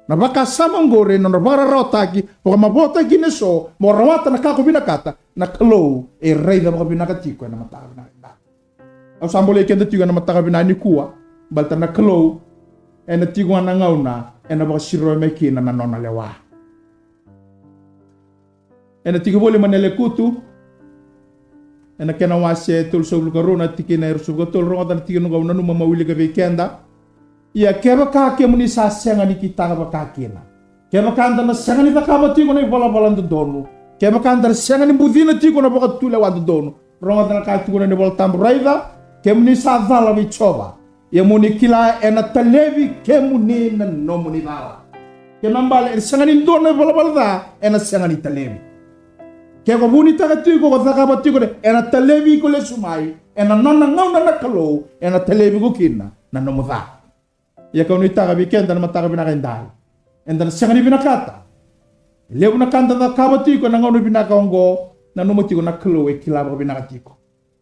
na vakasama oqori, na nodra vakararawataki, vakamavoataki kina eso mo rawata na ka ko vinakata, na Kalou e raica vakavinaka tiko ena mataka vinaka. Au sa bolei keda tiko ena mataka vinaka nikua, baleta na Kalou ena tiko ga na gauna ena vakasirova mai kina na nona lewa. Ena tiki voli mai na Lekutu, ena kena wase tolusagavulu ka rua, na tikina e ruasagavulu ka tolu, rogoca na tikina oqo, au nanuma meu wilika vei keda. Ia kevaka kemuni sa sega ni kitaka vakakina, kevaka da na sega ni cakava tiko na ivalavala dodonu, kevaka da na sega ni bucina tiko na vakatulewa dodonu, rogoca na ka e tukuna na iVola Tabu, raica, kemuni sa cala vei Jiova, ia mo ni kila ena talevi kemuni na nomuni cala. Kena ibalebale, ena sega ni dua na ivalavala ca ena sega ni talevi. Ke ko vunitaka tiko, ko cakava tiko, ena talevi iko lesu mai, ena nona gauna na Kalou ena talevi iko kina na nomu ca. Ia kau nuitaka vei keda na mataka vinaka edai, Eda na sega ni vinakata. E levu na ka da cakava tiko ena gauna vinaka oqo, nanuma tiko na Kalou e kila vakavinaka tiko.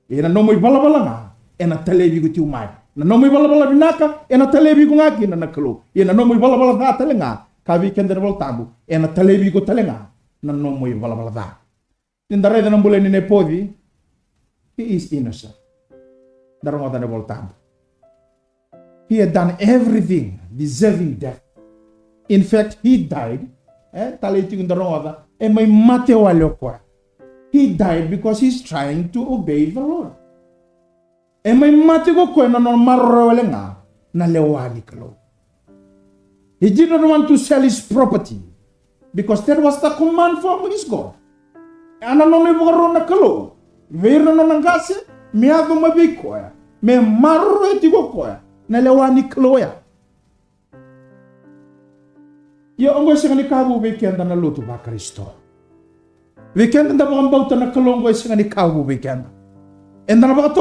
Ia na nomu ivalavala ga ena talevi iko tiko mai. Na nomu ivalavala vinaka ena talevi iko ga kina na Kalou. Ia na nomu ivalavala ca tale ga, ka vei keda na iVolatabu, ena talevi iko tale ga na nomu ivalavala ca. Ni da raica na bula nei Nepoci, he is innocent. Da rogoca na iVolatabu, he had done everything deserving death. In fact, he died. E talei tiko, da rogoca, e mai mate wale o koya. He died because he's trying to obey the Lord. E mai mate ko koya na nona maroroya wale ga na lewa ni Kalou. He did not want to sell his property because that was the command from his God. A na nona ivakaro na Kalou vei ira na nona qase, me yaco mai vei koya, me maroroya tiko o koya na lewa ni Kalou oya. Ia oqo e sega ni ka vou vei keda na lotu vaKarisito. Vei keda da vakabauta na Kalou, oqo e sega ni ka vou vei keda. Eda na vaka